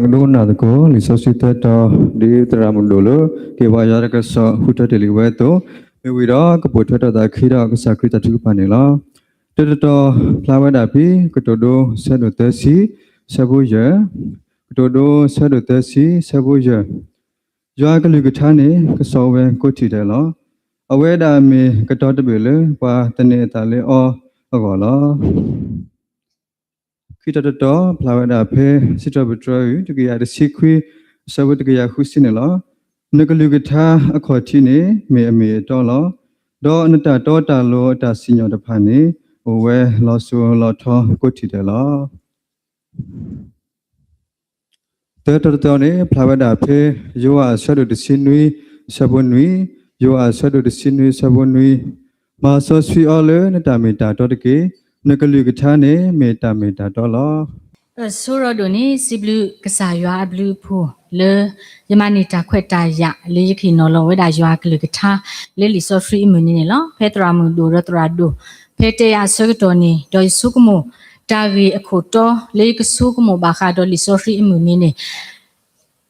ကဒိကနၣ်သကိး လံာ်စီဆှံသၢတီၤ ဒ်သရၣ်မုၣ်ဒိၣ်လၢ က့ၤဘၣ်ယွၤတၢ်ကစီၣ် ဃုထၢတ့ၢ်လံဝဲအသိး, မ့ၢ်ဝံၤဒီး ကပိာ်ထွဲထီၣ်သးခံဒီး ကစၢ်ခရံာ်တၢ်ထုကဖၣ်န့ၣ်လီၤ. တၢတတီၤ ဖျါဝဲဒၣ်ဖဲ ကတိၤဒိ ဆၢဒိၣ်သၢဆံ ဆၢဖိယဲၢ်, ကတိၤဒိ ဆၢဒိၣ်သၢဆံ ဆၢဖိယဲၢ်, ယွၤအကလုၢ်ကထါန့ၣ် ကစီၣ်ဝဲကိးထံၣ်ဒဲးလီၤ. အဝဲဒၣ်မ့ၢ်ကတီၤတဘ့ၣ်လၢ ပှၤသန့ၤအသးလၢအီၤအဂီၢ်လီၤ. ခံတီၤတတီၤ ဖျါဝဲဒၣ်ဖဲ စံးထီၣ်ပတြၢၤအုၣ် တကယၤတဆံခွံ အဆၢဖိတကယၤဃုဆံန့ၣ်လီၤ. နကလုၢ်ကထါအခီၣ်ထံးန့ၣ် မ့ၢ်အမ့ၢ်အတီလီၤ. ဒီးနတၢ်တီတၢ်လိၤအတၢ်စံၣ်ညီၣ်တဖၣ်န့ၣ် အိၣ်ဝဲလီၤစိၤလီၤထီကိးထံၣ်ဒဲးလီၤ. သၢတီၤတတီၤန့ၣ် ဖျါဝဲဒၣ်ဖဲ ယိၤဟၣ်အဆၢဒိၣ်တဆံနွံ အဆၢဖိနွံ, ယိၤဟၣ်အဆၢဒိၣ်တဆံနွံ အဆၢဖိနွံ, မၤစီဆှံအီၤလၢနတၢ်မ့ၢ်တၢ်တီတက့ၢ်. နကလုၢ်ကထါန့ၣ် မ့ၢ်တၢ်မ့ၢ်တၢ်တီလီၤ. အဆိရီဒိၣ်န့ၣ် စံးဘျုးကစၢ်ယွၤအဘျုးအဖှိၣ်လၢ ယမၤန့ၢ်တၢ်ခွဲးတၢ်ယာ်လၢယကဟ့ၣ်နီၤလီၤဝဲဒၣ်ယွၤအကလုၢ်ကထါ လၢလံာ်စီဆှံအမုၢ်နံၤန့ၣ်လီၤ. ဖဲသရၣ်မုၣ်ဒိၣ်ဒီးသရၣ်ဒိၣ် ဖဲတဲယၤအဆၢကတီၢ်န့ၣ် ဒီးယဆိကမိၣ် တၢ်ဂ့ၢ်အခိၣ်တီလၢယကဆိကမိၣ်ဘၣ်ဃးဒီးလံာ်စီဆှံအမုၢ်နံၤန့ၣ်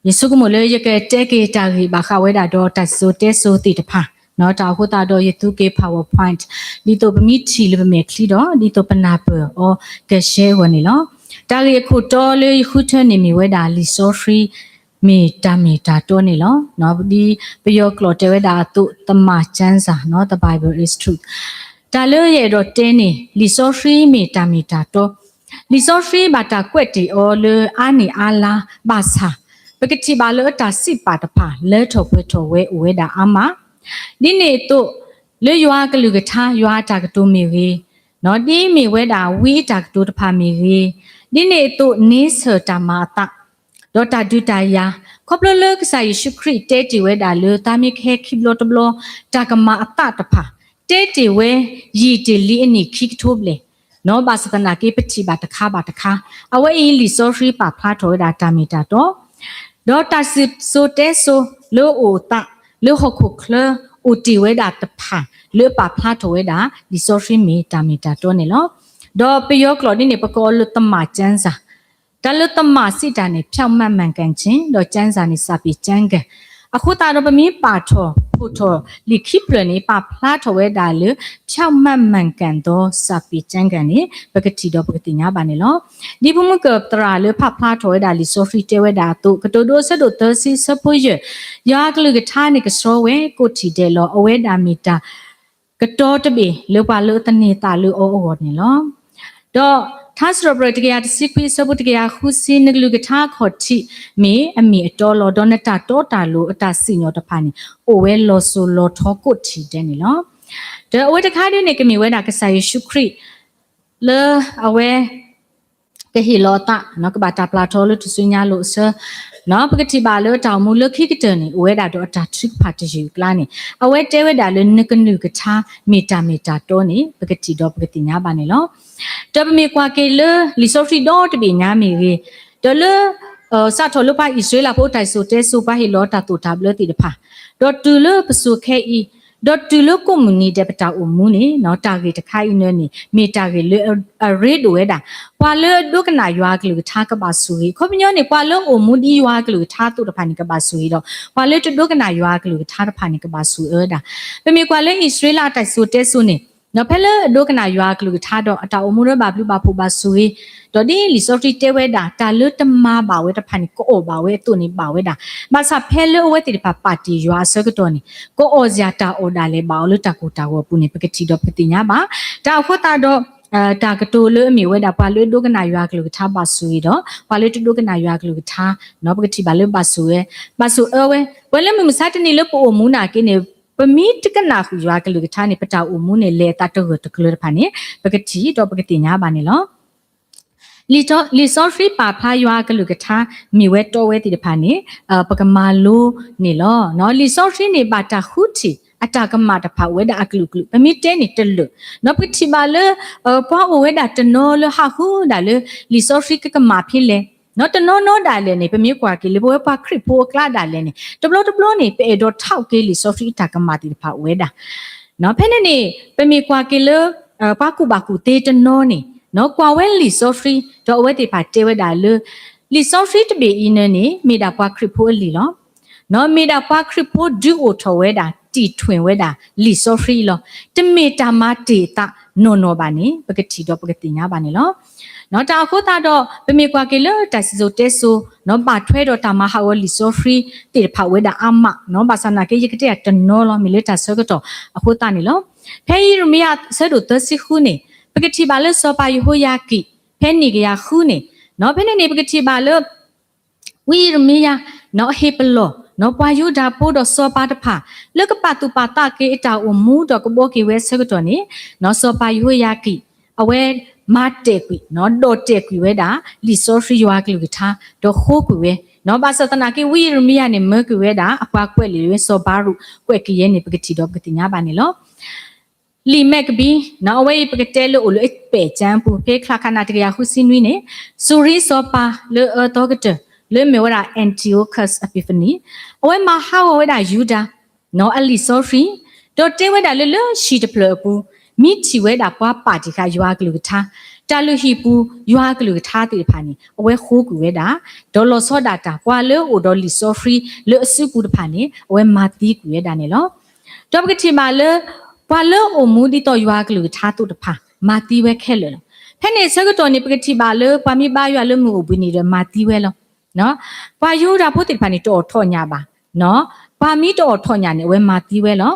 ယဆိကမိၣ်လၢယကတဲက့ၤတၢ်ဂ့ၢ်ဘၣ်ဃးဝဲဒၣ်ဒီးတၢ်စံၣ်စိၤတဲစိၤသ့ၣ်တဖၣ်, တၢ်အဃိသတးဒီးယသူက့ၤ PowerPoint ဒ်သိးပမ့ၢ်ထံၣ်လၢပမဲာ်ချံဒီး ဒ်သိးပနၢ်ပၢၢ်အီၤကဲရှဲအဂီၢ်န့ၣ်လီၤ. တၢ်ဂ့ၢ်အခိၣ်တီလၢယဃုထၢန့ၣ်မ့ၢ်ဝဲဒၣ်လံာ်စီဆှံ မ့ၢ်တၢ်မ့ၢ်တၢ်တီန့ၣ်လီၤ. ဒ်ပယီၤကျိာ်တဲဝဲဒၣ်အသိး သမ္မာကျမ်းစာ The Bible is truth. တၢ်လၢယအဲၣ်ဒိးတဲန့ၣ် လံာ်စီဆှံမ့ၢ်တၢ်မ့ၢ်တၢ်တီ, လံာ်စီဆှံဘၣ်တၢ်ကွဲးတ့ၢ်အီၤလၢအါန့ၢ်အါလါဘၣ်ဆၣ်, ပကထံၣ်ဘၣ်လၢအတၢ်စံးပာ်တဖၣ် လၢထီၣ်ပှဲၤထီၣ်ဝဲအိၣ်ဝဲဒၣ်အါမး, ဒ်န့ၣ်အသိး လၢယွၤအကလုၢ်ကထါ ယွၤအတၢ်ကတိၤမ့ၢ်ဂ့ၤ, ဒ်မ့ၢ်ဝဲဒၣ်ဝံအတၢ်ကတိၤတဖၣ်မ့ၢ်ဂ့ၤ, ဒ်န့ၣ်အသိးန့ဆၢၣ်တၢ်မၤအသး ဒီးတၢ်ဒုးတၢ်ယၤ, ခီဖျိလၢကစၢ်ယ့ၣ်ၡူးခရံာ်တဲတ့ၢ်ဝဲဒၣ်လၢ သးမ့ၢ်ကဟဲခံဘျီတဘျီ တၢ်ကမၤအသးတဖၣ် တဲတ့ၢ်ဝဲ ယံာ်တ့ၢ်လံအနံၣ်ခံကထိဘျဲၣ်, ဘၣ်ဆၣ်သနာ်က့ ပထံၣ်ဘၣ်တခါဘၣ်တခါ, အဝဲအံၤလံာ်စီဆှံပာ်ဖျါထီၣ်ဝဲဒၣ်တၢ်မ့ၢ်တၢ်တီ ဒီးတၢ်စံၣ်စိၤတဲစိၤလၢအအိၣ်အသး လၢဟီၣ်ခိၣ်ချၢအိၣ်တ့ၢ်ဝဲဒၣ်တဖၣ် လၢပာ်ဖျါထီၣ်ဝဲဒၣ် လံာ်စီဆှံမ့ၢ်တၢ်မ့ၢ်တၢ်တီန့ၣ်လီၤ. ဒီးပယီၤကျိာ်ဒ်န့ၣ် ပကိးအီၤလၢ သမ္မာကျမ်းစာ, တၢ်လၢ သမ္မာ စံးတၢ်န့ၣ် ဖြောင့်မတ်မှန်ကန်ခြင်း, ဒီး ကျမ်းစာ န့ၣ် စာပေကျမ်းဂန်, အဃိသတးဒီး ပမ့ၢ်ပာ်ထီၣ်ဖှိၣ်ထီၣ်လံာ်ခံဖျၢၣ်န့ၣ် ပာ်ဖျါထီၣ်ဝဲဒၣ်လၢ ဖြောင့်မတ်မှန်ကန်သော စာပေကျမ်းဂန် န့ၣ် ပကထံၣ်ဒီးပကသ့ၣ်ညါဘၣ်န့ၣ်လီၤ. ဒ်ဖိမုၣ်ကၢၢ်သရၣ်လၢဖးဖျါထီၣ်ဝဲဒၣ်လံာ်စီဆှံတဲဝဲဒၣ်အသိး ကတိၤဒိအဆၢဒိၣ်သၢဆံဆၢဖိယဲၢ်, ယွၤအကလုၢ်ကထါန့ၣ် ကဆှီဝဲကိးထံၣ်ဒဲးလီၤ. အဝဲဒၣ်မ့ၢ်တၢ်ကတီၤတဘ့ၣ်လၢပှၤလၢအသန့ၤသးလၢအီၤအဂီၢ်န့ၣ်လီၤ. ဒီးထါစံးထီၣ်ပတြၢၤတကယၤတဆံခွံအဆၢဖိတကယၤဃုဆံ, နကလုၢ်ကထါအခီၣ်ထံးမ့ၢ်အမ့ၢ်အတီလီၤ. ဒီးနတၢ်တီတၢ်လိၤအတၢ်စံၣ်ညီၣ်တဖၣ်န့ၣ် အိၣ်ဝဲလီၤစိၤလီၤထီကိးထံၣ်ဒဲးန့ၣ်လီၤ. ဒီးအဝဲတခါဒ်န့ၣ် ကမ့ၢ်ဝဲဒၣ်ကစၢ်ယ့ၣ်ၡူးခရံာ် လၢအဝဲ ကဟ့ၣ်လီၤအသး ကဘၣ်တၢ်ပျၢ်ထီၣ်လၢထူၣ်စုညါလိၤအဆၢ, ပကထံၣ်ဘၣ်လၢတၢ်အိၣ်မူလၢခံကတၢၢ်န့ၣ် အိၣ်ဝဲဒၣ်ဒီးအတၢ်ထုကဖၣ်တယုၢ်အကျါန့ၣ် အဝဲတဲဝဲဒၣ်လၢနကလုၢ်ကထါမ့ၢ်တၢ်မ့ၢ်တၢ်တီန့ၣ် ပကထံၣ်ဒီးပကသ့ၣ်ညါဘၣ်န့ၣ်လီၤ. ဒီးပမ့ၢ်ကွၢ်က့ၤလၢလံာ်စီဆှံဒီတဘ့ၣ်ညါမ့ၢ်ဂ့ၤ, ဒီးလၢ စးထီၣ်လၢပှၤအံၣ်စရ့လးဖိတၢ်စံၣ်စိၤတဲစိၤ ပှၤဟ့ၣ်လီၤတၢ်သိၣ်တၢ်ဘျၢသ့ၣ်တဖၣ်, ဒီးတုၤလၢပစိၤခဲအံၤ, ဒီးတုၤလၢကိးမုၢ်နံၤဒဲးပတၢ်အိၣ်မူန့ၣ် တၢ်ဂ့ၢ်တခါအံၤန့ၣ် မ့ၢ်တၢ်ဂ့ၢ်လၢအရ့ဒိၣ်ဝဲဒၣ်, ပှၤလၢအဒိကနၣ်ယွၤအကလုၢ်ကထါကဘၣ်ဆိၣ်ဂ့ၤ, ခီပညီန့ၣ် ပှၤလၢအအိၣ်မူဒ်ယွၤအကလုၢ်ကထါအသိးတဖၣ်န့ၣ် ကဘၣ်ဆိၣ်ဂ့ၤဒီး ပှၤလၢတဒိကနၣ်ယွၤအကလုၢ်ကထါတဖၣ်န့ၣ် ကဘၣ်ဆိၣ်အၢဝဲဒၣ်. ပမ့ၢ်ကွၢ်လၢအံၣ်စရ့လးအတၢ်စံၣ်စိၤတဲစိၤန့ၣ် ဒီးဖဲလၢအဒိကနၣ်ယွၤအကလုၢ်ကထါဒီး အတၢ်အိၣ်မူဒီးဘၣ်ဘျုးဘၣ်ဖှိၣ်ဘၣ်ဆိၣ်ဂ့ၤ, ဒီးဒ်လံာ်စီဆှံတဲဝဲဒၣ် တၢ်လၢတမၤဘၣ်ဝဲတဖၣ်န့ၣ် ကအီၣ်ဘၣ်ဝဲအသိးန့ၣ်ဘၣ်ဝဲဒၣ်, ဘၣ်ဆၣ်ဖဲလၢအဝဲသ့ၣ်တဖၣ်ပာ်တ့ၢ်ယွၤအဆၢကတီၢ်န့ၣ် ကအီၣ်စ့ၢ်တၢ်အီၣ်ဒၣ်လဲာ်ဘၣ်အီၤလၢတၢ်ကိၢ်တၢ်ဂီၤအပူၤန့ၣ် ပကထံၣ်ဒီးပကသ့ၣ်ညါဘၣ်. တၢ်အဃိသတးဒီး တၢ်ကတိၤလၢအမ့ၢ်ဝဲဒၣ် ပှၤလၢအဒိကနၣ်ယွၤအကလုၢ်ကထါဘၣ်ဆိၣ်ဂ့ၤဒီး ပှၤလၢတဒိကနၣ်ယွၤအကလုၢ်ကထါ ပကထံၣ်ဘၣ်လၢဘၣ်ဆိၣ်ဝဲ, ဘၣ်ဆိၣ်အၢဝဲ, ပှၤလၢမုၢ်မဆါတနံၤလၢပအိၣ်မူနာ်က့န့ၣ် ပမ့ၢ်တကနၣ်ဃုာ်ယွၤအကလုၢ်ကထါန့ၣ် ပတၢ်အိၣ်မူန့ၣ် လဲၤအသးတဂၢၢ်တကျၢၤတဖၣ်န့ၣ် ပကထံၣ်ဒီးပကသ့ၣ်ညါဘၣ်န့ၣ်လီၤ. လံာ်စီဆှံပာ်ဖျါယွၤအကလုၢ်ကထါ မ့ၢ်ဝဲတီဝဲသ့ၣ်တဖၣ်န့ၣ် ပကမၤလိန့ၣ်လီၤ. လံာ်စီဆှံန့ၣ် ဘၣ်တၢ်ဃုထံၣ်အတၢ်ကမၣ်တဖၣ်အိၣ်ဝဲဒၣ်အကလုာ်ကလုာ်, ပမ့ၢ်တဲန့ၣ်တလၢာ်, ပကထံၣ်ဘၣ်လၢ ပှၤအိၣ်ဝဲဒၣ်တနီၤလၢဟးဃုဒၣ်လၢ လံာ်စီဆှံကကမၣ်ဖဲလဲၣ်, တနီၤနီၤဒၣ်လဲာ်န့ၣ် ပမ့ၢ်ကွၢ်က့ၤလၢပဝဲပှၤခရံာ်ဖိအကျါဒၣ်လဲာ်န့ၣ် တဘျီတဘျီန့ၣ် ပအဲၣ်ဒိးထီၣ်က့ၤလံာ်စီဆှံအတၢ်ကမၣ်သ့ၣ်တဖၣ်အိၣ်ဝဲဒၣ် ဖဲန့ၣ်န့ၣ် ပမ့ၢ်ကွၢ်က့ၤလၢ ပှၤကူၣ်ဘၣ်ကူၣ်သ့တနီၤန့ၣ် ကွၢ်ဝဲလံာ်စီဆှံ ဒီးအဝဲသ့ၣ်တဖၣ်တဲဝဲဒၣ်လၢ လံာ်စီဆှံတဘ့ၣ်အံၤန့ၣ်န့ၣ် မ့ၢ်ဒၣ်ပှၤခရံာ်ဖိအလံာ်လီၤ. မ့ၢ်ဒၣ်ပှၤခရံာ်ဖိဒုးအိၣ်ထီၣ်ဝဲဒၣ် တံၢ်ထွ့ၣ်ဝဲဒၣ်လံာ်စီဆှံလီၤ. တမ့ၢ်တၢ်မၤတ့ၢ်အသးနီၢ်နီၢ်ဘၣ်န့ၣ် ပကထံၣ်ဒီးပကသ့ၣ်ညါဘၣ်န့ၣ်လီၤ. တၢ်အဃိသတးဒီး ပမ့ၢ်ကွၢ်က့ၤလၢတၢ်စံၣ်စိၤတဲစိၤ ဘၣ်ထွဲဒီးတၢ်မၤဟးဂီၤလံာ်စီဆှံသ့ၣ်တဖၣ်အိၣ်ဝဲဒၣ်အါမး, ဘၣ်ဆၣ်သနာ်က့ ယကတဲအတနီၤလီၤ မ့ၢ်လၢတၢ်ဆၢကတီၢ်အဃိသတးန့ၣ်လီၤ. ဖဲယံးရမံယၤအဆၢဒိၣ်သၢဆံဃုန့ၣ် ပကထံၣ်ဘၣ်လၢစီၤပၤယဟိယၤကံာ် ဖဲနံၣ်ကယၤဃုန့ၣ်, ဖဲန့ၣ်န့ၣ် ပကထံၣ်ဘၣ်လၢ ဝံယံးရမံယၤ ဟ့ၣ်ပလီၢ် ပှၤယူဒၤဖိဒီးစီၤပၤတဖၣ် လၢကပာ်သူၣ်ပာ်သးက့ၤအတၢ်အိၣ်မူဒီးကဘှီက့ၤဝဲအဆၢကတီၢ်န့ၣ် စီၤပၤယဟိယၤကံာ် အဝဲမၤတဲာ်ကွံာ် ဒီးတဲာ်ကွံာ်ဝဲဒၣ် လံာ်စီဆှံယွၤအကလုၢ်ကထါ ဒီးဃိကွံာ်ဝဲ, ဘၣ်ဆၣ်သနာ်က့ ဝံယံးရမံယၤန့ၣ် မၢကွံာ်ဝဲဒၣ် အပှၤကွဲးလံာ်လၢစီၤဘၤရူး ကွဲးက့ၤယဲန့ၣ် ပကထံၣ်ဒီးပကသ့ၣ်ညါဘၣ်န့ၣ်လီၤ. လံာ်မၢ်ကဘံ အဝဲအံၤပကတဲလၢအိၣ်လၢအပဲၢ်ကၠၢပူၤ ဖဲချါခးနၣ်တကယၤဃုဆံနွံန့ၣ်, စူၤရံစီၤပၤလၢအအၢသီကတၢၢ် လၢအမ့ၢ်ဝဲဒၣ် Antiochus Epiphanes အဝဲမၤဟးဂီၤဝဲဒၣ်ယူဒၤ အလံာ်စီဆှံ, ဒီးတဲဝဲဒၣ်လၢလၢဟံၣ်တဖျၢၣ်အပူၤ မ့ၢ်ထံၣ်ဝဲဒၣ်ပှၤပာ်တ့ၢ်ဃာ်ယွၤအကလုၢ်ကထါ, တၢ်လုၢ်ဟံၣ်ပူၤ ယွၤအကလုၢ်ကထါသ့ၣ်တဖၣ်န့ၣ် အဝဲဃိကွံာ်ဝဲဒၣ်, ဒီးလီၤဆီဒၣ်တၢ် ပှၤလၢအိၣ်ဒီးလံာ်စီဆှံလၢအစုပူၤတဖၣ်န့ၣ် အဝဲမၤသံကွံာ်ဝဲဒၣ်န့ၣ်လီၤ. ဒီးပကထံၣ်ဘၣ်လၢ ပှၤလၢအအိၣ်မူဒ်သိးယွၤအကလုၢ်ကထါသိးတဖၣ် မၤသံဝဲခဲလၢာ်လီၤ. ဖဲန့ၣ်အဆၢကတီၢ်န့ၣ် ပကထံၣ်ဘၣ်လၢ ပှၤမ့ၢ်ဘါယွၤလၢမုၢ်အိၣ်ဘှံးနံၤဒီးမၤသံဝဲလီၤ. ပှၤယူဒၤဖိသ့ၣ်တဖၣ်န့ၣ် တအိးထီၣ်ညၣ်ဘၣ်, ပှၤမ့ၢ်တအိးထီၣ်ညၣ်န့ၣ် အဝဲမၤသံဝဲလီၤ.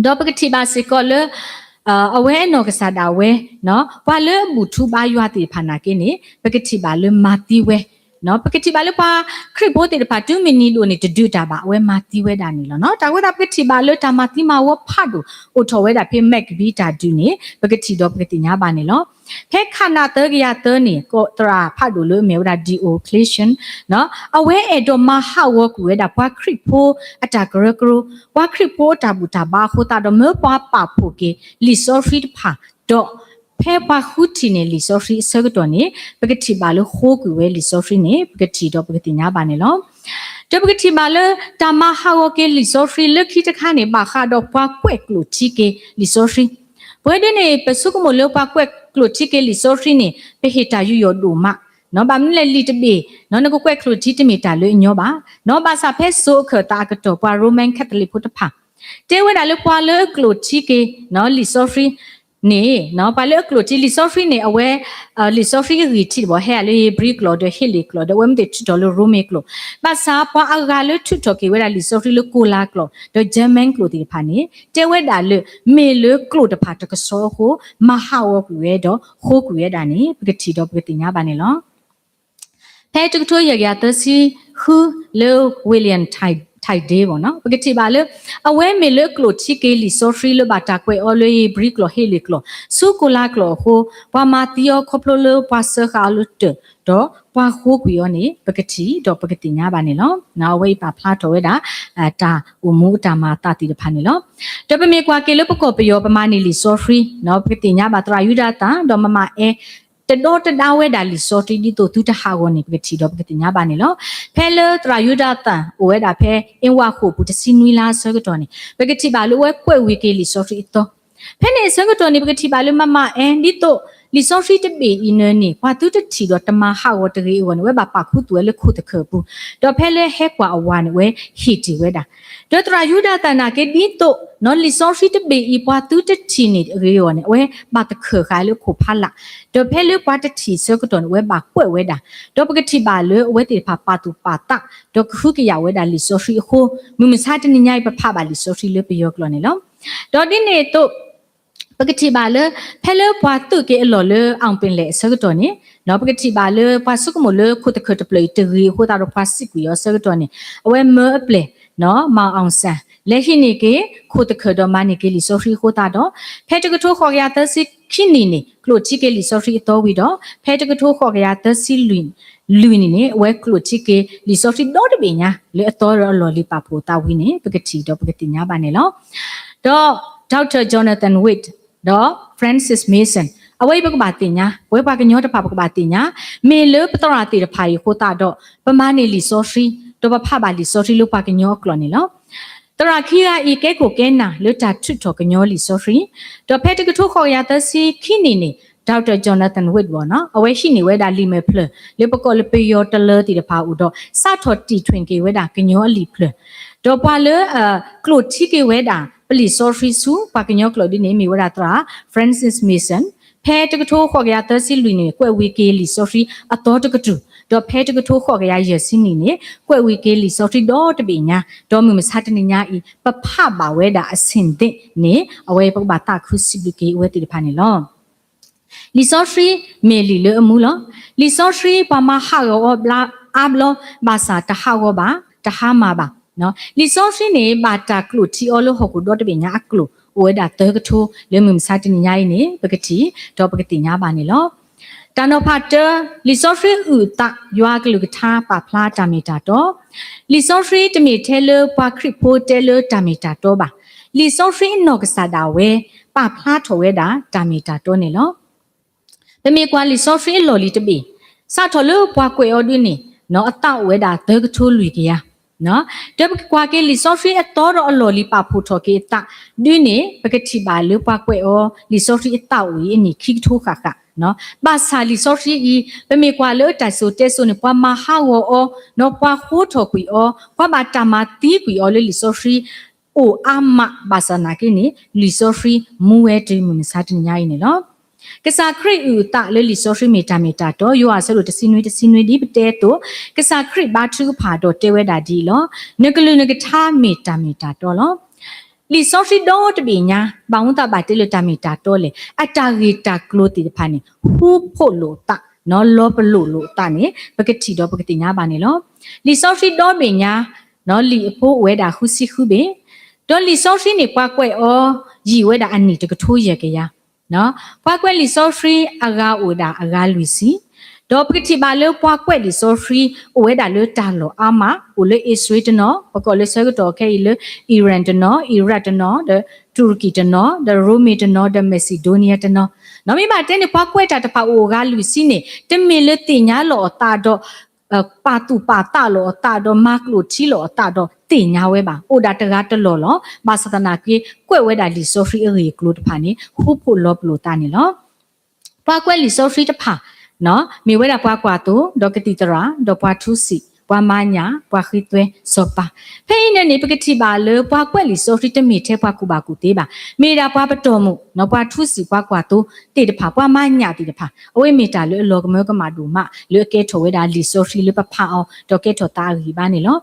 ဒီးပကထံၣ်ဘၣ်စ့ၢ်ကီးလၢ အဝဲအနီၢ်ကစၢ်ဒၣ်ဝဲ ပှၤလၢအဘူၣ်ထူဘါယွၤသ့ၣ်တဖၣ်နာ်က့န့ၣ် ပကထံၣ်ဘၣ်လၢမၤသံဝဲ, ပကထံၣ်ဘၣ်လၢပှၤခရံာ်ဖိသ့ၣ်တဖၣ် တုၤမုၢ်နံၤဒိၣ်န့ၣ် တဒုးတၢ်ဘၣ် အဝဲမၤသံဝဲဒၣ်န့ၣ်လီၤ. တၢ်အဃိသတး ပကထံၣ်ဘၣ်လၢတၢ်မၤသံမၤဝီဖးဒိၣ် အိၣ်ထီၣ်ဝဲဒၣ်ဖဲမၢ်ကဘံတၢ်ဒုးန့ၣ် ပကထံၣ်ဒီးပကသ့ၣ်ညါဘၣ်န့ၣ်လီၤ. ဖဲခးနၣ်သၢကယၤသၢန့ၣ် ကီးသရၣ်ဖးဒိၣ်လၢအမ့ၢ်ဝဲဒၣ် Diocletian အဝဲအဲၣ်ဒိးမၤဟးဂီၤကွံာ်ဝဲဒၣ်ပှၤခရံာ်ဖိအတၢ်ကရၢကရိ, ပှၤခရံာ်ဖိအတၢ်ဘူၣ်တၢ်ဘါအဃိသတးဒီး မၢပှၤပာ်ဖှိၣ်က့ၤလံာ်စီဆှံတဖၣ်, ဒီးဖဲပှၤဃုထံၣ်န့ၢ်လံာ်စီဆှံအဆၢကတီၢ်န့ၣ် ပကထံၣ်ဘၣ်လၢဃိကွံာ်ဝဲလံာ်စီဆှံန့ၣ် ပကထံၣ်ဒီးပကသ့ၣ်ညါဘၣ်န့ၣ်လီၤ. ဒီးပကထံၣ်ဘၣ်လၢတၢ်မၤဟးဂီၤက့ၤလံာ်စီဆှံလၢခံတခါန့ၣ် ဘၣ်ဃးဒီးပှၤကွဲးကျိာ်ထံက့ၤလံာ်စီဆှံ, ပဝဲဒၣ်န့ၣ် ပဆိကမိၣ်လၢပှၤကွဲးကျိာ်ထံက့ၤလံာ်စီဆှံန့ၣ် ပဟ့ၣ်တၢ်ယူးယီၣ်ဒိၣ်မး, ဘၣ်မနုၤလဲၣ်လံာ်တဘ့ၣ် နကကွဲးကျိာ်ထံတမ့ၢ်တၢ်လၢအညီဘၣ်, ဘၣ်ဆၣ်ဖဲစိၤအခၢၣ်သးအကတီၢ် ပှၤ Roman Catholic ဖိတဖၣ် တဲဝဲဒၣ်လၢပှၤလၢအကျိာ်ထံက့ၤ လံာ်စီဆှံန့ၣ် ပှၤလၢအကျိာ်ထံလံာ်စီဆှံန့ၣ် အဝဲ လံာ်စီဆှံအဂံၢ်ထံးတဘီ ဟဲလၢဧ့ၤဘြံၤကျိာ်ဒီးဟ့လ့ၣ်ကျိာ် ဒီးအဝဲမ့ၢ်တ့ၢ်ထုးထီၣ်လၢရိမ့ၤကျိာ်, ဘၣ်ဆၣ်ပှၤအဂၤလၢထုးထီၣ်က့ၤဝဲဒၣ်လံာ်စီဆှံလၢကိၤလၤကျိာ် ဒီး German ကျိာ်သ့ၣ်တဖၣ်န့ၣ် တဲဝဲဒၣ်လၢ မ့ၢ်လၢကျိာ်တဖၣ်တကဆှီအဃိ မၤဟးဂီၤကွံာ်ဝဲဒီးဃိကွံာ်ဝဲဒၣ်န့ၣ် ပကထံၣ်ဒီးပကသ့ၣ်ညါဘၣ်န့ၣ်လီၤ. ဖဲတကထိယဲၢ်ကယၤသၢဆံဃု လၢ William Tyndale ပကထံၣ်ဘၣ်လၢ အဝဲမ့ၢ်လၢအကျိာ်ထံက့ၤလံာ်စီဆှံလၢဘၣ်တၢ်ကွဲးအီၤလၢဧ့ၤဘြံၤကျိာ်ဟ့လ့ၣ်ကျိာ် ဆူကိၤလၤကျိာ်အဃိ ပှၤမၤသံအီၤခီဖျိလၢပှၤစၢဃာ်အီၤလၢတၢၢ် ဒီးပှၤဃိကွံာ်အီၤန့ၣ် ပကထံၣ်ဒီးပကသ့ၣ်ညါဘၣ်န့ၣ်လီၤ. အဝဲအံၤပာ်ဖျါထီၣ်ဝဲဒၣ် တၢ်အိၣ်မူအတၢ်မၤအသးသ့ၣ်တဖၣ်န့ၣ်လီၤ. ဒီးပမ့ၢ်ကွၢ်က့ၤလၢပကီၢ်ပယီၤ ပမၤန့ၢ်လံာ်စီဆှံ ပကသ့ၣ်ညါဘၣ်သရၣ်ယူဒၤသၣ် ဒီးမမအဲ တဒီတဒါဝဲဒၣ်လံာ်စီဆှံ ဒ်သိးသုတဟးဂီၤန့ၣ် ပကထံၣ်ဒီးပကသ့ၣ်ညါဘၣ်န့ၣ်လီၤ. ဖဲလၢသရၣ်ယူဒၤသၣ် အိၣ်ဝဲဒၣ်ဖဲ အ့ဝၣ်ဃိာ်ပူၤတဆံနွံလါအဆၢကတီၢ်န့ၣ် ပကထံၣ်ဘၣ်လၢအဝဲကွဲးဝံၤက့ၤလံာ်စီဆှံအသီ ဖဲန့ၣ်အဆၢကတီၢ်န့ၣ် ပကထံၣ်ဘၣ်လၢမမအဲ ဒ်သိး လံာ်စီဆှံတဘ့ၣ်အံၤန့ၣ်န့ၣ် ပှၤသုတထံၣ်ဒီးတမၤဟးဂီၤတဂ့ၤအဂီၢ်န့ၣ် အဝဲဘၣ်ပာ်ခူသူၣ်ဝဲလၢခိၣ်သခၢၣ်အပူၤ, ဒီးဖဲလၢဟဲကွၢ်အဝၤန့ၣ် အဝဲဟ့ၣ်တ့ၢ်ဝဲဒၣ် ဒီးသရၣ်ယူဒၤသၣ်နာ်က့ ဒ်သိး လံာ်စီဆှံတဘ့ၣ်အံၤ ပှၤသုတထံၣ်န့ၢ်အဂ့ၤအဂီၢ်န့ၣ် အဝဲဘၣ်သခၢၣ်ဃာ်လၢခိၣ်ဖးလာ်, ဒီးဖဲလၢပှၤတထံၣ်အဆၢကတီၢ်န့ၣ် အဝဲဘၣ်ကွဲးဝဲဒၣ်, ဒီးပကထံၣ်ဘၣ်လၢအဝဲသ့ၣ်တဖၣ်ပာ်သူၣ်ပာ်သး ဒီးကဟုကယာ်ဝဲဒၣ်လံာ်စီဆှံအဃိ မုၢ်မဆါတနံၤညါအံၤ ပဖးဘၣ်လံာ်စီဆှံလၢပယီၤကျိာ်န့ၣ်လီၤ. ဒီးဒ်န့ၣ်အသိး ပကထံၣ်ဘၣ်လၢ ဖဲလၢပှၤသုးက့ၤအလီၢ်လၢ အောင်ပင်လယ် အဆၢကတီၢ်န့ၣ် ပကထံၣ်ဘၣ်လၢပှၤဆိကမိၣ်လၢခိၣ်သခၢၣ်တဖျၢၣ်အံၤတဂ့ၤအဃိသတးဒီး ပှၤစံးကွံာ်အီၤအဆၢကတီၢ်န့ၣ် အဝဲမၢအပျဲၢ် မၤအီၣ်စၣ် လဲၤဟံးန့ၢ်က့ၤ ခိၣ်သခၢၣ်ဒီးမၤန့ၢ်က့ၤလံာ်စီဆှံအဃိသတးဒီး ဖဲတကထိဃိးကယၤသၢဆံခံနံၣ်န့ၣ် ကျိာ်ထံက့ၤလံာ်စီဆှံအသီဝံၤဒီး ဖဲတကထိဃိးကယၤသၢဆံလွံၢ်န့ၣ် အဝဲကျိာ်ထံက့ၤလံာ်စီဆှံဒီတဘ့ၣ်ညါ လၢအသီဒီးအလီၢ်လံၤပာ်ဖှိၣ်သးဝံၤန့ၣ် ပကထံၣ်ဒီးပကသ့ၣ်ညါဘၣ်န့ၣ်လီၤ. ဒီး Doctor Jonathan Witt ဒီး Francis Mason အဝဲအံၤပကဘၣ်သ့ၣ်ညါ ပဝဲပှၤကညီတဖၣ်ပကဘၣ်သ့ၣ်ညါ မ့ၢ်လၢပသရၣ်သ့ၣ်တဖၣ်အံၤအဃိသတးဒီး ပမၤန့ၢ်လံာ်စီဆှံ ဒီးပဖးဘၣ်လံာ်စီဆှံလၢပှၤကညီအကျိာ်န့ၣ်လီၤ. သရၣ်ခံဂၤအံၤကဲခိၣ်ကဲနၢ်လၢတၢ်ထုးထီၣ်ကညီလံာ်စီဆှံ, ဒီးဖဲတကထိဃိးကယၤသၢဆံခံနံၣ်န့ၣ် Doctor Jonathan Witt ဘၣ်နီၤ, အဝဲဟံးန့ၢ်ဝဲဒၣ်လံာ်မဲာ်ဖျၢၣ် လၢပကိးလၢပယီၤတလၢသ့ၣ်တဖၣ်အအိၣ်ဒီး စးထီၣ်တံၢ်ထွဲက့ၤဝဲဒၣ်ကညီအလံာ်ဖျၢၣ်, ဒီးပှၤလၢ ကျိၣ်ထံက့ၤဝဲဒၣ် ပလံာ်စီဆှံဆူ ပှၤကညီကျိာ်ဒ်န့ၣ် မ့ၢ်ဝဲဒၣ်သရၣ် Francis Mason, ဖဲတကထိဃိးကယၤသၢဆံလွံၢ်န့ၣ် ကွဲးဝံၤက့ၤလံာ်စီဆှံအသီတကတြူၢ်, ဒီးဖဲတကထိဃိးကယၤယဲၢ်ဆံနံၣ်န့ၣ် ကွဲးဝံၤက့ၤလံာ်စီဆှံဒီတဘ့ၣ်ညါ, ဒီးမုၢ်မဆါတနံၤညါအံၤ ပဖးဘၣ်ဝဲဒၣ်အဆ့ၣ်သ့ၣ်န့ၣ် အဝဲပကဘၣ်သးခုစံးဘျုးက့ၤအဝဲသ့ၣ်တဖၣ်န့ၣ်လီၤ. လံာ်စီဆှံမ့ၢ်လံာ်လၢအမူလီၤ. လံာ်စီဆှံပှၤမၤဟးဂီၤအီၤအါဘျီ, ဘၣ်ဆၣ်တဟးဂီၤဘၣ်, တဟါမၢ်ဘၣ်. လံာ်စီဆှံန့ၣ် ဘၣ်တၢ်ကျိၣ်ထံအီၤလၢဟီၣ်ခိၣ်ဒီတဘ့ၣ်ညါအကျိာ် အိၣ်ဝဲဒၣ်သၢကထိ လၢမုၢ်မဆါတနံၤညါအံၤန့ၣ် ပကထံၣ် ဒီးပကသ့ၣ်ညါဘၣ်န့ၣ်လီၤ. တၢ်နီၤဖးတၢ, လံာ်စီဆှံအုၣ်အသး ယွၤအကလုၢ်ကထါပာ်ဖျါတၢ်မ့ၢ်တၢ်တီ, လံာ်စီဆှံတမ့ၢ်ထဲလၢပှၤခရံာ်ဖိတဲလၢတၢ်မ့ၢ်တၢ်တီဘၣ်. လံာ်စီဆှံအနီၢ်ကစၢ်ဒၣ်ဝဲ ပာ်ဖျါထီၣ်ဝဲဒၣ်တၢ်မ့ၢ်တၢ်တီန့ၣ်လီၤ. ပမ့ၢ်ကွၢ်လံာ်စီဆှံအလီၢ်လံၤတဘ့ၣ်, စးထီၣ်လၢပှၤကွဲးအီၤဒ်န့ၣ် အသးအိၣ်ဝဲဒၣ်သၢကထိလွံၢ်ကယၤ, ဒီးပကကွၢ်က့ၤလံာ်စီဆှံအသီဒီးအလီၢ်လံၤပာ်ဖှိၣ်ထီၣ်က့ၤအသးဒ်န့ၣ် ပကထံၣ်ဘၣ်လၢပှၤကွဲးအီၤလံာ်စီဆှံအသးအိၣ်အံၤအနံၣ်ခံကထိဃၣ်ဃၣ်, ဘၣ်ဆၣ်လံာ်စီဆှံအံၤ ပမ့ၢ်ကွၢ်လၢတၢ်စံၣ်စိၤတဲစိၤန့ၣ် ပှၤမၤဟးဂီၤအီၤ, ဒီးပှၤဃိထီၣ်ကွံာ်အီၤ, ပှၤဘၣ်တၢ်မၤသံကွံာ်အီၤလၢလံာ်စီဆှံ အိၣ်အါမး ဘၣ်ဆၣ်သနာ်က့န့ၣ် လံာ်စီဆှံမူဝဲတုၤမုၢ်မဆါတနံၤညါအံၤန့ၣ်လီၤ. ကစၢ်ခရံာ်အုၣ်အသးလၢလံာ်စီဆှံမ့ၢ်တၢ်မ့ၢ်တၢ်တီ, ယိၤဟၣ်အဆၢဒိၣ်တဆံနွံတဆံနွံ ဒ်ပတဲအသိး, ကစၢ်ခရံာ်ဘါထုကဖၣ်ဒီးတဲဝဲဒၣ်ဒ်အံၤလီၤ. နကလုၢ်နကထါမ့ၢ်တၢ်မ့ၢ်တၢ်တီလီၤ. လံာ်စီဆှံဒီတဘ့ၣ်ညါ ဘၣ်မူသးဘၣ်တဲလၢတၢ်မ့ၢ်တၢ်တီလဲၣ်, အတၢ်ဂ့ၢ်တၢ်ကျိၤသ့ၣ်တဖၣ်န့ၣ် ဟူဖိးလိာ်အသး, လီၤပလိာ်လိာ်အသးန့ၣ် ပကထံၣ်ဒီးပကသ့ၣ်ညါဘၣ်န့ၣ်လီၤ. လံာ်စီဆှံဒီဘ့ၣ်ညါ လံာ်အဖိအိၣ်ဝဲဒၣ်ဃုဆံဃုဘ့ၣ်, ဒီးလံာ်စီဆှံန့ၣ် ပှၤကွဲးအီၤယံာ်ဝဲဒၣ်အနံၣ်တကထိယဲၢ်ကယၤ, ပှၤကွဲးလံာ်စီဆှံအဂၤအိၣ်ဝဲဒၣ်အဂၤလွံၢ်ဆံ, ဒီးပကထံၣ်ဘၣ်လၢပှၤကွဲးလံာ်စီဆှံ အိၣ်ဝဲဒၣ်လၢတၢ်လီၢ်အါမး, အိၣ်လၢအံၣ်စရ့လးတနီၤ, ပကိးလၢဆၢကတီၢ်ခဲအံၤလၢ Iran တနီၤ, Iraq တနီၤ, ဒီးတူရကံတနီၤ, ဒီးရိမ့ၤတနီၤ, ဒီး Macedonia တနီၤ, နီၢ်မ့ၢ်ဘၣ်တဲန့ၣ် ပှၤကွဲးတၢ်တဖၣ်အိၣ်အဂၤလွံၢ်ဆံန့ၣ် တမ့ၢ်လၢသ့ၣ်ညါလီၤအသးဒီး ပာ်သူၣ်ပာ်သးလီၤအသးဒီး မၤကျိၣ်ထံလီၤအသးဒီးသ့ၣ်ညါဝဲဘၣ်, အိၣ်ဒၣ်တဂၤတလီၢ်လီၤ. ဘၣ်ဆၣ်သနာ်က့ ကွဲးဝဲဒၣ်လံာ်စီဆှံအဂ့ၢ်အကျိၤတဖၣ်န့ၣ် ဟူဖိးလီၤပလိာ်သးန့ၣ်လီၤ. ပှၤကွဲးလံာ်စီဆှံတဖၣ် မ့ၢ်ဝဲဒၣ်ပှၤကွၢ်သိ, ဒီးကသံၣ်သရၣ်, ဒီးပှၤထူစံာ်, ပှၤမၤညၣ်, ပှၤဃ့သွဲစီၤပၤ, ဖဲအံၤန့ၣ်န့ၣ် ပကထံၣ်ဘၣ်လၢပှၤကွဲးလံာ်စီဆှံတမ့ၢ်ထဲပှၤကူၣ်ဘၣ်ကူၣ်သ့ဘၣ်, မ့ၢ်ဒၣ်ပှၤပတီၢ်မုၣ်, ပှၤထူစံာ်, ပှၤကွၢ်သိသ့ၣ်တဖၣ်, ပှၤမၤညၣ်သ့ၣ်တဖၣ်, အဝဲမ့ၢ်တၢ်လၢအလီၤကမၢကမၣ်ဒိၣ်မး လၢအကဲထီၣ်ဝဲဒၣ်လံာ်စီဆှံလၢပဖးအီၤ ဒီးကဲထီၣ်သးအဂံၢ်ဘါန့ၣ်လီၤ.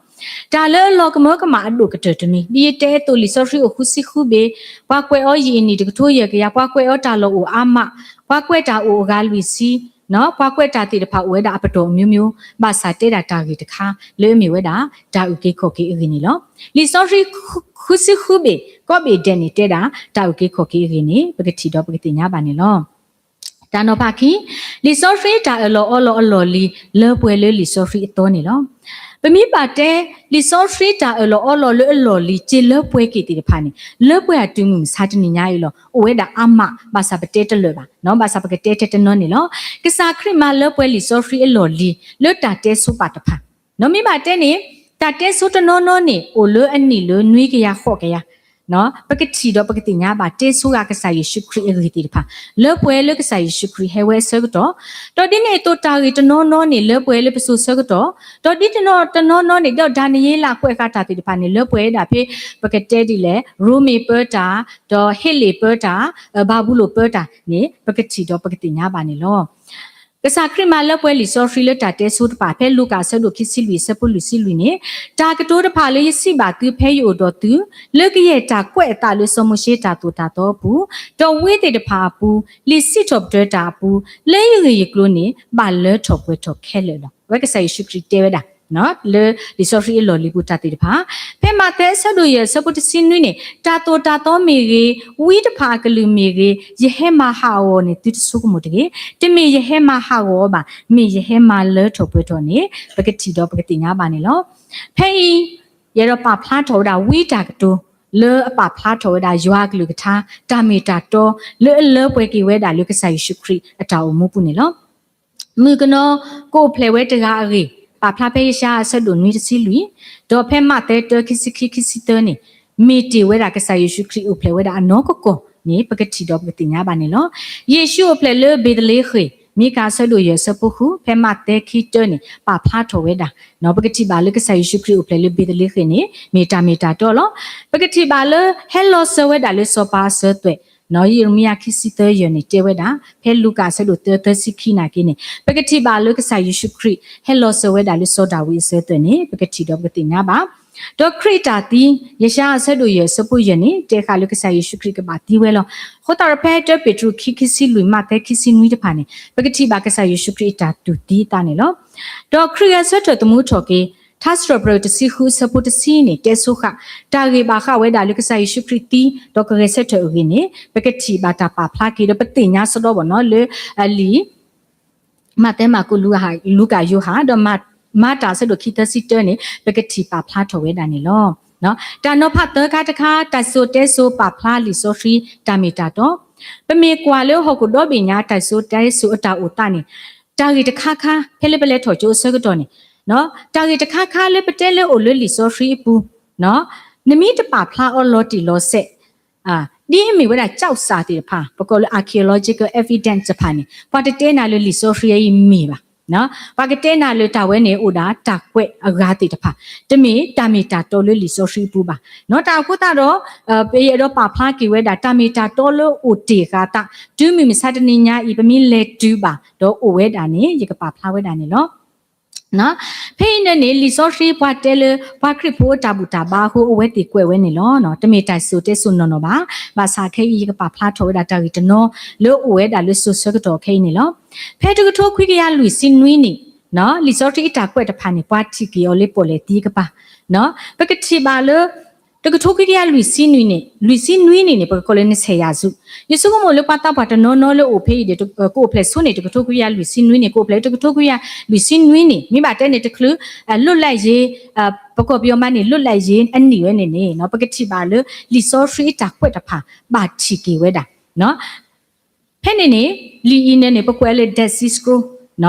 တၢ်လၢအလီၤကမၢကမၣ်အဒိၣ်ကတၢၢ်တမံၤ ဒ်ယတဲအသိး လံာ်စီဆှံအိၣ်ဃုဆံဃုဘ့ၣ်, ပှၤကွဲးအီၤယံာ်အနံၣ်တကထိယဲၢ်ကယၤ, ပှၤကွဲးအီၤတၢ်လီၢ်အိၣ်အါမး, ပှၤကွဲးတၢ်အိၣ်အဂၤလွံၢ်ဆံ, ပှၤကွဲးတၢ်သ့ၣ်တဖၣ်အိၣ်ဝဲဒၣ်အပတီၢ်အမျိုးမျိုး, ဘၣ်ဆၣ်တဲဒၣ်တၢ်ဂ့ၢ်တခါ လၢအမ့ၢ်ဝဲဒၣ် တၢ်အုၣ်က့ၤခီၣ်က့ၤအဂ့ၢ်န့ၣ်လီၤ. လံာ်စီဆှံဃုဆံဃုဘ့ၣ် ကိးဘ့ၣ်ဒဲးန့ၣ်တဲဒၣ် တၢ်အုၣ်က့ၤခီၣ်က့ၤအဂ့ၢ်န့ၣ် ပကထံၣ်ဒီးပကသ့ၣ်ညါဘၣ်န့ၣ်လီၤ. တၢ်နီၤဖးခံ, လံာ်စီဆှံတၢ်အၢၣ်လီၤအီလီၤအလီၢ်လံၤ လၢပှဲၤလၢလံာ်စီဆှံအသီန့ၣ်လီၤ. ပမ့ၢ်ဘၣ်တဲ လံာ်စီဆှံတၢ်အၢၣ်လီၤအီလီၤလၢအလီၢ်လံၤ စ့လၢပှဲၤက့ၤသ့ၣ်တဖၣ်န့ၣ် လၢပှဲၤအတုၤမုၢ်မဆါတနံၤညါအံၤလီၤ. အိၣ်ဝဲဒၣ်အါမး ဘၣ်ဆၣ်ပတဲတလၢာ်ဘၣ်, ဘၣ်ဆၣ်ပကတဲထဲတနီၤန့ၣ်လီၤ. ကစၢ်ခရံာ်မၤလၢပှဲၤလံာ်စီဆှံအလီၢ်လံၤ လၢတၢ်တဲဆိပာ်တဖၣ်, နီၢ်မ့ၢ်ဘၣ်တဲန့ၣ် တၢ်တဲဆိတနီၤနီၤန့ၣ် အိၣ်လၢအနံၣ်လၢနွံကယၤဃိးကယၤ ပကထံၣ်ဒီးပကသ့ၣ်ညါဘၣ် တဲဆိဂၤကစၢ်ယ့ၣ်ၡူးခရံာ်အဂ့ၢ်သ့ၣ်တဖၣ် လၢပှဲၤလၢကစၢ်ယ့ၣ်ၡူးခရံာ်ဟဲဝဲအဆၢကတီၢ်, ဒီးဒ်န့ၣ်အသိးတၢ်ဂ့ၢ်တနီၤနီၤန့ၣ် လၢပှဲၤလၢပစိၤဆၢကတီၢ်, ဒီးဒ်တနီၤတနီၤနီၤန့ၣ် ဒီးဒၤနံးယ့လးကွဲးဃာ်တၢ်သ့ၣ်တဖၣ်န့ၣ် လၢပှဲၤဝဲဒၣ်ဖဲ ပကတဲဒ်လဲၣ် ရိမ့ၤပၢတၢ်, ဒီးဟ့လ့ၣ်ပၢတၢ်, ဘၤဘူလိၣ်ပၢတၢ်န့ၣ် ပကထံၣ်ဒီးပကသ့ၣ်ညါဘၣ်န့ၣ်လီၤ. ကစၢ်ခရံာ်မၤလၢပှဲၤလံာ်စီဆှံလၢတၢ်တဲဆိတဖၣ် ဖဲလူၤကၣ်အဆၢဒိၣ်ခံဆံလွံၢ် အဆၢဖိလွံၢ်ဆံလွံၢ်န့ၣ်, တၢ်ကတိၤတဖၣ်လၢယစံးဘၣ်သုဖဲယအိၣ်ဒီးသု လၢကယဲၢ်တၢ်ကွဲးအသးလၢစီၤမိၤၡ့တၢ်သိၣ်တၢ်သီအပူၤ, ဒီးဝံသ့ၣ်တဖၣ်အပူၤ, လံာ်စံးထီၣ်ပတြၢၤတၢ်အပူၤ, လၢယဂ့ၢ်ယကျိၤန့ၣ် ဘၣ်လၢထီၣ်ပှဲၤထီၣ်ခဲလၢာ်လီၤ. အဝဲကစၢ်ယ့ၣ်ၡူးခရံာ်တဲဝဲဒၣ် လၢလံာ်စီဆှံအလီၢ်လံၤပူၤတၢ်သ့ၣ်တဖၣ်, ဖဲမးသဲအဆၢဒိၣ်ယဲၢ် အဆၢဖိတဆံနွံန့ၣ်, တၢ်သိၣ်တၢ်သီမ့ၢ်ဂ့ၤ, ဝံတဖၣ်အကလုၢ်မ့ၢ်ဂ့ၤ, ယဟဲမၤဟးဂီၤန့ၣ် သုတဆိကမိၣ်တဂ့ၤ. တမ့ၢ်ယဟဲမၤဟးဂီၤအီၤဘၣ်, မ့ၢ်ယဟဲမၤလၢထီၣ်ပှဲၤထီၣ်န့ၣ် ပကထံၣ်ဒီးပကသ့ၣ်ညါဘၣ်န့ၣ်လီၤ. ဖဲအံၤ ယအဲၣ်ဒိးပာ်ဖျါထီၣ်ဝဲဒၣ်ဝံတၢ်ကတိၤ လၢအပာ်ဖျါထီၣ်ဝဲဒၣ်ယွၤအကလုၢ်ကထါ တၢ်မ့ၢ်တၢ်တီ လၢအလၢပှဲၤက့ၤဝဲဒၣ်လၢကစၢ်ယ့ၣ်ၡူးခရံာ်အတၢ်အိၣ်မူပူၤန့ၣ်လီၤ. မုၣ်ကနီၤကအိၣ်ဖျဲၣ်ဝဲတဂၤအဂ့ၢ် ပာ်ဖျါဖဲယၡါယၤအဆၢဒိၣ်နွံတဆံလွံၢ်, ဒီးဖဲမးသဲတၢ ခံဆံခံ ခံဆံသၢန့ၣ် မ့ၢ်တ့ၢ်ဝဲဒၣ်ကစၢ်ယ့ၣ်ၡူးခရံာ်အိၣ်ဖျဲၣ်ဝဲဒၣ်အနီၢ်ကီၢ်ကီၢ် န့ၣ် ပကထံၣ်ဒီးပကသ့ၣ်ညါဘၣ်န့ၣ်လီၤ. ယ့ၣ်ၡူးအိၣ်ဖျဲၣ်လၢဘ့းသလ့ဃ့ၣ်, မံကၤအဆၢဒိၣ်ယဲၢ်အဆၢဖိဃု, ဖဲမးသဲခံတၢန့ၣ် ပာ်ဖျါထီၣ်ဝဲဒၣ်, ပကထံၣ်ဘၣ်လၢကစၢ်ယ့ၣ်ၡူးခရံာ်အိၣ်ဖျဲၣ်လၢဘ့းသလ့ဃ့ၣ်န့ၣ် မ့ၢ်တၢ်မ့ၢ်တၢ်တီလီၤ. ပကထံၣ်ဘၣ်လၢ ဟဲလီၤစၢၤဝဲဒၣ်လၢစီၤပၤအစၢၤသွဲၣ်, ယံးရမံယၤခံဆံသၢယဲၢ်န့ၣ်တဲဝဲဒၣ်, ဖဲလူၤကၣ်အဆၢဒိၣ်သၢသၢဆံခံနာ်က့န့ၣ် ပကထံၣ်ဘၣ်လၢကစၢ်ယ့ၣ်ၡူးခရံာ် ဟဲလီၤစၢၤဝဲဒၣ်လၢစီၤဒၤဝံးအစၢၤသွဲၣ်န့ၣ် ပကထံၣ်ဒီးပကသ့ၣ်ညါဘၣ် ဒီးခရံာ်အတၢ်သံ, ယၡါယၤအဆၢဒိၣ်ယဲၢ်အဆၢဖိယဲၢ်န့ၣ် တဲဃာ်လၢကစၢ်ယ့ၣ်ၡူးခရံာ်ကဘၣ်သံဝဲလီၤ. အဃိသတးဒီးဖဲတၢပ့းတရူးခံ ခံဆံလွံၢ် မးသဲခံဆံနွံတဖၣ်န့ၣ် ပကထံၣ်ဘၣ်ကစၢ်ယ့ၣ်ၡူးခရံာ်အတၢ်တူၢ်သံအသးန့ၣ်လီၤ. ဒီးခရံာ်ဂဲၤဆၢထၢၣ်သမူထီၣ်က့ၤ, ထါစံးထီၣ်ပတြၢၤတဆံဃုအဆၢဖိတဆံန့ၣ် တဲဆိဃာ်, တၢ်ဂ့ၢ်ဘၣ်ဃးဝဲဒၣ်လၢကစၢ်ယ့ၣ်ၡူးခရံာ်သံ ဒီးကဂဲၤဆၢထၢၣ်အဂ့ၢ်န့ၣ် ပကထံၣ်ဘၣ်တၢ်ပာ်ဖျါက့ၤ ဒီးပသ့ၣ်ညါစ့ၢ်ကီးဘၣ်နီၤလၢ အလံာ် မးသဲ မၢ်ကူး လူၤကၣ်ယိၤဟၣ် ဒီးမၤတၢ်အဆၢဒိၣ်ခံသၢဆံတၢန့ၣ် ပကထံၣ်ပာ်ဖျါထီၣ်ဝဲဒၣ်န့ၣ်လီၤ. တၢ်နီၤဖးသၢခါတခါ တၢ်စံၣ်စိၤတဲစိၤပာ်ဖျါလံာ်စီဆှံတၢ်မ့ၢ်တၢ်တီ, ပမ့ၢ်ကွၢ်လၢဟီၣ်ခိၣ်ဒီဘ့ၣ်ညါတၢ်စံၣ်စိၤတဲစိၤအတၢ်အိၣ်သးန့ၣ် တၢ်ဂ့ၢ်တခါခါ ဖဲလၢပလဲၤထီၣ်ကၠိအဆၢကတီၢ်န့ၣ် တၢ်ဂ့ၢ်တခါခါလၢပတဲလၢအိၣ်လၢလံာ်စီဆှံအပူၤ နမ့ၢ်တပာ်ဖျါအီၤလီၤတံၢ်လီၤဆဲး ဒ်အမ့ၢ်ဝဲဒၣ် ကျောက်စာ သ့ၣ်တဖၣ် ပကိးလၢ archaeological evidence တဖၣ်န့ၣ် ပှၤတတဲနၤလၢလံာ်စီဆှံအံၤမ့ၢ်ဘၣ်. ပှၤကတဲနၤလၢတၢ်ဝဲန့ၣ်အိၣ်ဒၣ်တၢ်ကွဲးအဂၤသ့ၣ်တဖၣ် တမ့ၢ်တၢ်မ့ၢ်တၢ်တီလၢလံာ်စီဆှံအပူၤဘၣ်. တၢ်အဃိသတးဒီး ပအဲၣ်ဒိးပာ်ဖျါက့ၤဝဲဒၣ် တၢ်မ့ၢ်တၢ်တီလၢအိၣ်တ့ၢ်ဃာ်သး တုၤမုၢ်မဆါတနံၤညါအံၤ ပမ့ၢ်လဲၤတုၤဘၣ်ဒီးအိၣ်ဝဲဒၣ်န့ၣ် ယကပာ်ဖျါဝဲဒၣ်န့ၣ်လီၤ. ဖဲအံၤန့ၣ်န့ၣ် လံာ်စီဆှံပှၤတဲလၢ ပှၤခရံာ်ဖိအတၢ်ဘူၣ်တၢ်ဘါအဃိ အဝဲသ့ၣ်ကွဲးဝဲန့ၣ်လီၤ. တမ့ၢ်တၢ်စံၣ်စိၤတဲစိၤနီၢ်နီၢ်ဘၣ်. ဘၣ်ဆၣ်ခဲအံၤ ယကပာ်ဖျါထီၣ်ဝဲဒၣ်တၢ်ဂ့ၢ်တနီၤ လၢအိၣ်ဝဲဒၣ်လၢစိၤဆၢကတီၢ်ခဲအံၤန့ၣ်လီၤ. ဖဲတကထိခွံကယၤလွံၢ်ဆံနွံနံၣ် လံာ်စီဆှံအတၢ်ကွဲးတဖၣ်န့ၣ် ပှၤထံၣ်က့ၤအီၤလၢပီၣ်လဲၣ်သံအကပၤ ပကထံၣ်ဘၣ်လၢ တကထိခွံကယၤလွံၢ်ဆံနွံနံၣ်န့ၣ် လွံၢ်ဆံနွံနံၣ်န့ၣ် ပကကိးလၢ နဆဲးယၤစု ယဆိကမိၣ်လၢပှၤသးပှၢ်တနီၤနီၤလၢအိၣ်ဖဲအံၤဒီး ကအိၣ်ဖျဲၣ်ဆိန့ၣ် တကထိခွံကယၤလွံၢ်ဆံနွံနံၣ် ကအိၣ်ဖျဲၣ်လၢတကထိခွံကယၤလွံၢ်ဆံနွံနံၣ် မ့ၢ်ဘၣ်တဲန့ၣ်တချုး လွတ်လပ်ရေး ပကီၢ်ပယီၤမၤန့ၢ် လွတ်လပ်ရေး အနံၣ်ဝဲန့ၣ်န့ၣ် ပကထံၣ်ဘၣ်လၢ လံာ်စီဆှံအတၢ်ကွဲးတဖၣ် ဘၣ်ထံၣ်က့ၤဝဲဒၣ် ဖဲန့ၣ်န့ၣ် လံာ်အံၤန့ၣ်န့ၣ် ပကွဲးလၢ Dead Sea Scroll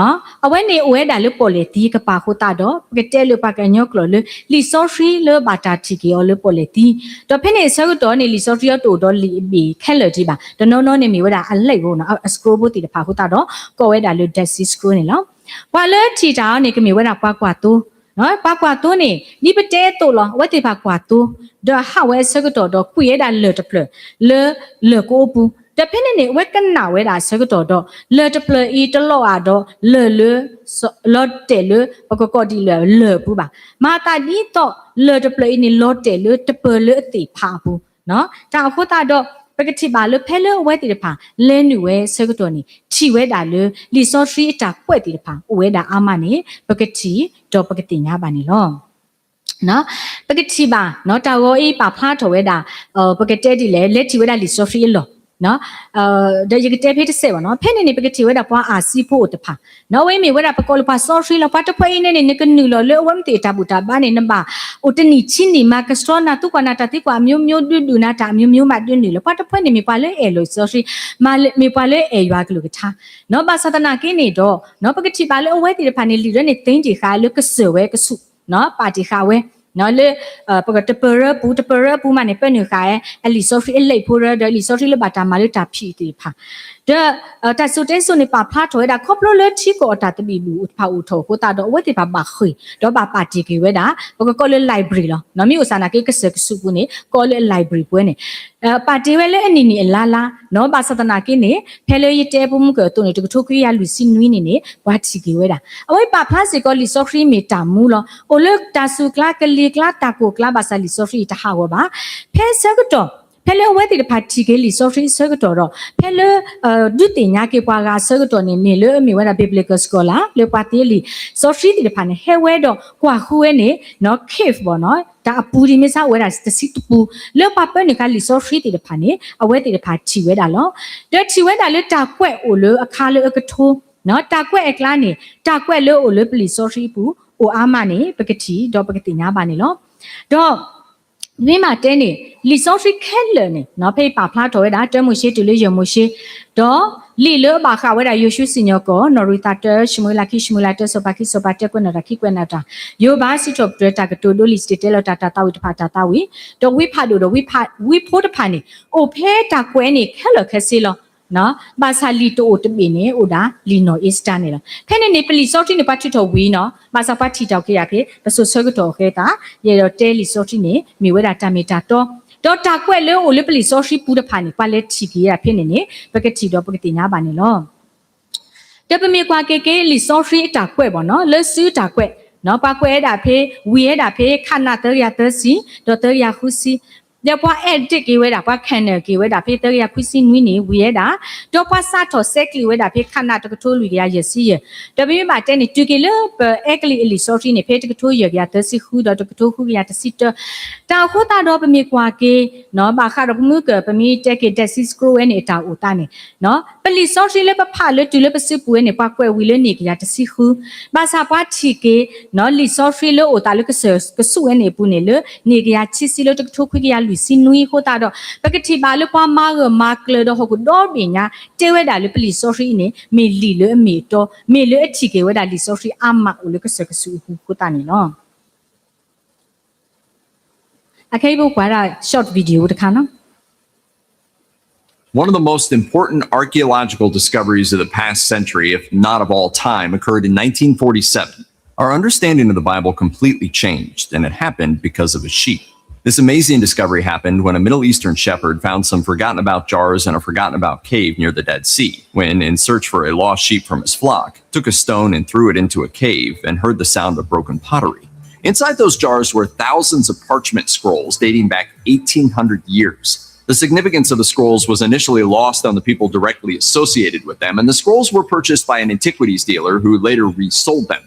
အဝဲန့ၣ်အိၣ်ဝဲဒၣ်လၢပီၣ်လဲၣ်သံကပၤအဃိသတးဒီး ပကတဲလၢပှၤကညီကျိာ်လၢ လံာ်စီဆှံလၢဘၣ်တၢ်ထံၣ်က့ၤအီၤလၢပီၣ်လဲၣ်သံ, ဒီးဖဲန့ၣ်အဆၢကတီၢ်န့ၣ် လံာ်စီဆှံအတအိၣ်ဒီးလံာ်အဘ့ၣ်ခဲလၢာ်ဒံးဘၣ်, တနီၤနီၤန့ၣ်မ့ၢ်ဝဲဒၣ်အလံာ်ဖိ အ scroll ဖိသ့ၣ်တဖၣ်အဃိသတးဒီး ကိးဝဲဒၣ်လၢ Dead Sea Scroll န့ၣ်လီၤ. ပှၤလၢထံၣ်တၢ်အီၤန့ၣ် ကမ့ၢ်ဝဲဒၣ်ပှၤကွၢ်သိ ပှၤကွၢ်သိန့ၣ် ဒ်ပတဲအသိးလီၤ အဝဲသ့ၣ်တဖၣ်ကွၢ်သိ ဒီးဟးဝဲအဆၢကတီၢ်ဒီး ကွံာ်ဝဲဒၣ်လၢၢ်တဖျၢၣ် လၢလၢၢ်ကအိပူၤ, ဒီးဖဲန့ၣ်န့ၣ် အဝဲကနၣ်ဝဲဒၣ်အဆၢကတီၢ်ဒီး လၢၢ်တဖျၢၣ်အံၤတလီၤဂာ်ဒီးလၢၢ်လၢ လီၤတဲာ်လၢ ပကကိးဒ်လၢလၢၢ်အပူၤဘၣ်. မၤသးဒ်သိးလၢၢ်တဖျၢၣ်အံၤန့ၣ် လီၤတဲာ်လၢတပၢၤလၢအသ့ၣ်ဖးအပူၤ, တၢ်အဃိသတးဒီး ပကထံၣ်ဘၣ်လၢဖဲလၢအဝဲသ့ၣ်တဖၣ် လဲၤနုာ်ဝဲအဆၢကတီၢ်န့ၣ် ထံၣ်ဝဲဒၣ်လၢ လံာ်စီဆှံအတၢ်ကွဲးသ့ၣ်တဖၣ် အိၣ်ဝဲဒၣ်အါမးန့ၣ် ပကထံၣ်ဒီးပကသ့ၣ်ညါဘၣ်န့ၣ်လီၤ. ပကထံၣ်ဘၣ် တၢ်ဂီၤအံၤပာ်ဖျါထီၣ်ဝဲဒၣ် ပကတဲဒ်လဲၣ် လဲၤထံၣ်ဝဲဒၣ်လံာ်စီဆှံအလီၢ် ဒီးယကတဲဖဲတစဲးဘၣ်နီၤ ဖဲန့ၣ်န့ၣ် ပကထံၣ်ဝဲဒၣ်ပှၤအၤစံဖိအိၣ်တဖၣ် အဝဲမ့ၢ်ဝဲဒၣ်ပကိးလၢပှၤစီဆှံလီၤ. ပှၤတဖၣ်အံၤန့ၣ်န့ၣ် နကနုာ်လီၤလၢအဝဲမ့ၢ်သ့ၣ်တၢ်ဘူၣ်တၢ်ဘါန့ၣ် နဘၣ်အိၣ်တနံၣ်ဆံနံၣ် မၤကဆှီနၤ သံကွၢ်နၤတၢ်သံကွၢ်အမျိုးမျိုး ဒုးဒုးနၤတၢ်အမျိုးမျိုးမးဒုးနုာ်လီၤ. ပှၤတဖၣ်န့ၣ်မ့ၢ်ပှၤလၢအဲၣ်လီၤစီဆှံ မ့ၢ်ပှၤလၢအဲၣ်ယွၤကလုၢ်ကထါ ဘၣ်ဆၣ်သနာ်က့န့ၣ်ဒီး ပကထံၣ်ဘၣ်လၢအဝဲသ့ၣ်တဖၣ်န့ၣ် လံာ်ဒၢန့ၣ် သ့တ့ၢ်ဃာ်လၢကစၢၢ်ဝဲကဆူၣ် ပာ်တ့ၢ်ဃာ်ဝဲ လၢ ပကတပၢၤရၢပူၤ တပၢၤရၢပူၤမးန့ၣ် ပၢနုာ်ဃာ်ဝဲ အလံာ်စီဆှံအလံာ်ဖိရၢ ဒီးလံာ်စီဆှံလၢဘၣ်တၢ်မၤလၢတၢ်ဖံးသ့ၣ်တဖၣ် ဒီး တၢ်စံၣ်စိၤတဲစိၤန့ၣ် ပာ်ဖျါထီၣ်ဝဲဒၣ် ခီဖျိလၢထံကီၢ်အတၢ်သဘံၣ်ဘုၣ်တဖၣ်အိၣ်ထီၣ်အဃိသတးဒီး အဝဲသ့ၣ်တဖၣ်ဘၣ်ဃ့ၢ် ဒီးဘၣ်ပာ်တ့ၢ်က့ၤဝဲဒၣ် ပကကိးလၢ library လီၤ. မ့ၢ်အိၣ်ဆၣ်နာ်က့ ကစၢၢ်ကဆူၣ်ပူၤန့ၣ် ကိးလၢ library ပူၤန့ၣ် ပာ်တ့ၢ်ဝဲလၢအနံၣ်နံၣ်အလါလါ ဘၣ်ဆၣ်သနာ်က့န့ၣ် ဖဲလၢယတဲဖိမုၣ်ကၢၢ်အသိးန့ၣ် တကထိခွံကယၤလွံၢ်ဆံနွံနံၣ်န့ၣ် ပှၤထံၣ်က့ၤဝဲဒၣ် အဝဲပာ်ဖျါစ့ၢ်ကီးလံာ်စီဆှံမ့ၢ်တၢ်မူလီၤ. အိၣ်လၢတၢ်စူၢ်ကျါ ကလံၤကျါ တၢ်ကိၢ်ကျါ ဘၣ်ဆၣ်လံာ်စီဆှံအံၤတဟးဂီၤဘၣ်. ဖဲဆၢကတီၢ် ဖဲလၢအဝဲသ့ၣ်တဖၣ်ထံၣ်က့ၤလံာ်စီဆှံအဆၢကတီၢ်ဒီး ဖဲလၢ ဒုးသ့ၣ်ညါက့ၤပှၤဂၤအဆၢကတီၢ်န့ၣ် မ့ၢ်လၢအမ့ၢ်ဝဲဒၣ် biblical scholar လၢပှၤသ့လံာ်စီဆှံသ့ၣ်တဖၣ်န့ၣ် ဟဲဝဲဒီးကွၢ်ဃုဝဲန့ၣ် cave ဘၣ်နီၤ တၢ်အပူၤဒ်မ့ၢ်စ့ၢ်အိၣ်ဝဲဒၣ်တဆံတပူၤ လၢပှၤပၢနုာ်ဃာ်လံာ်စီဆှံသ့ၣ်တဖၣ်န့ၣ် အဝဲသ့ၣ်တဖၣ်ထံၣ်ဝဲဒၣ်လီၤ. ဒီးထံၣ်ဝဲဒၣ်လၢတၢ်ကွဲးအိၣ်လၢအခါလၢအကထိ တၢ်ကွဲးအကျါန့ၣ် တၢ်ကွဲးလၢအိၣ်လၢပလံာ်စီဆှံအပူၤ အိၣ်အါမးန့ၣ် ပကထံၣ်ဒီးပကသ့ၣ်ညါဘၣ်န့ၣ်လီၤ. ဒီး မ့ၢ်မးတဲန့ၣ် လံာ်စီဆှံခဲလၢာ်န့ၣ် ဖဲအံၤပာ်ဖျါထီၣ်ဝဲဒၣ် တၢမိၤၡ့တုၤလၢယဲၢ်မိၤၡ့ ဒီး လံာ်လၢအဘၣ်ဃးဝဲဒၣ်ယိၤၡူစံၣ်ညီၣ်ကွီၢ်, နီၣ်ရံၣ်သးတၢ, ၡမူၤအ့လးခံ, ၡမူၤအ့လးတၢ, စီၤပၤခံ, စီၤပၤတၢ, ကွဲးနီၣ်တၢ်ခံ, ကွဲးနီၣ်တၢ်, ယိၤဘး, စံးထီၣ်ပတြၢၤတၢ်ကတိၤ, ဒိလံာ်စတ့တဲလီၤတၢ်, တၢ်သးဝံၣ်တဖၣ်, တၢ်သးဝံၣ်, ဒီးဝံဖးဒိၣ်ဒီးဝံဖိတဖၣ်န့ၣ် အိၣ်ဖဲတၢ်ကွဲးန့ၣ်ခဲလၢာ်ခဲဆ့လီၤ. ဘၣ်ဆၣ်လံာ်တအိၣ်တဘ့ၣ်န့ၣ် အိၣ်ဒၣ်လံာ်နီၣ်အ့စတၢန့ၣ်လီၤ. ဖဲန့ၣ်န့ၣ် ပလံာ်စီဆှံန့ၣ် ပှၤထုးထီၣ်ဝံၤနီၤ, ဘၣ်ဆၣ်ပှၤထံၣ်တၢ်အီၤက့ၤယၤဖဲ ပစိာ်ဆၢကတီၢ်အဃဲသး, ယအဲၣ်ဒိးတဲလံာ်စီဆှံန့ၣ် မ့ၢ်ဝဲဒၣ်တၢ်မ့ၢ်တၢ်တီ, ဒီးတၢ်ကွဲးလၢအိၣ်လၢပလံာ်စီဆှံပူၤတဖၣ်န့ၣ် ပှၤလဲၤထံၣ်က့ၤယၤဖဲန့ၣ်န့ၣ် ပကထံၣ်ဒီးပကသ့ၣ်ညါဘၣ်န့ၣ်လီၤ. ဒီးပမ့ၢ်ကွၢ်က့ၤက့ၤလံာ်စီဆှံအတၢ်ကွဲးဘၣ်နီၤ, လၢစုတၢ်ကွဲး, ပှၤကွဲးဝဲဒၣ်ဖဲ, ဝံၤဝဲဒၣ်ဖဲ ခးနးသၢကယၤသၢဆံ, ဒီးသၢကယၤဃုဆံ, ဒီးပှၤအဲးဒ့းက့ၤဝဲဒၣ်, ပှၤခဲၣ်နၢၣ်က့ၤဝဲဒၣ်ဖဲသၢကယၤခွံဆံနွံန့ၣ် ဝံၤဝဲဒၣ်, ဒီးပှၤစးထီၣ်ဆဲးကျိးဝဲဒၣ်ဖဲ ခးနးတကထိလွံၢ်ကယၤယဲၢ်ဆံယဲၢ်, ဒီးပမ့ၢ်ဘၣ်တဲန့ၣ် တုၤက့ၤလၢပအဲကလံးအလံာ်စီဆှံန့ၣ် ဖဲတကထိယဲၢ်ကယၤသၢဆံဃု ဒီးတကထိဃုကယၤတဆံတၢ, တၢ်အဃိသတးဒီးပမ့ၢ်ကွၢ်က့ၤ ဘၣ်ဃးဒီးပမုၢ်ကၢၢ် ပမ့ၢ်တဲက့ၤ Dead Sea Scroll ဝဲန့ၣ်အတၢ်အိၣ်သးန့ၣ်, ပလံာ်စီဆှံလၢပဖးလၢတုၤလၢပစုပူၤဝဲန့ၣ် ပှၤကွဲးဝံၤလၢနံၣ်ကယၤတဆံဃု, ဘၣ်ဆၣ်ပှၤထံၣ်က့ၤ လံာ်စီဆှံလၢအိၣ်သးလၢကစၢၢ်ကဆူးဝဲန့ၣ်အပူၤန့ၣ် လၢနံၣ်ကယၤခံဆံလၢတကထိခွံကယၤလွံၢ်ဆံနွံအဃိသတးဒီး ပကထံၣ်ဘၣ်လၢပှၤမၤဂၢၢ်မၤကျၢၤဒီးဟီၣ်ခိၣ်ဒီဘ့ၣ်ညါ တဲဝဲဒၣ်လၢပလံာ်စီဆှံအံၤန့ၣ် မ့ၢ်လံာ်လၢအမ့ၢ်အတီ, မ့ၢ်လၢအထံၣ်က့ၤဝဲဒၣ်လံာ်စီဆှံအါမးအိၣ်လၢကစၢၢ်ကဆူးအပူၤအဃိသတးန့ၣ်လီၤ. အခဲအံၤပကွၢ်ဒၣ် short video တခါနီၤ. One of the most important archaeological discoveries of the past century, if not of all time, occurred in nineteen forty-seven. Our understanding of the Bible completely changed, and it happened because of a sheep. This amazing discovery happened when a Middle Eastern shepherd found some forgotten about jars in a forgotten about cave near the Dead Sea, when, in search for a lost sheep from his flock, took a stone and threw it into a cave and heard the sound of broken pottery. Inside those jars were thousands of parchment scrolls dating back eighteen hundred years. The significance of the scrolls was initially lost on the people directly associated with them, and the scrolls were purchased by an antiquities dealer who later resold them.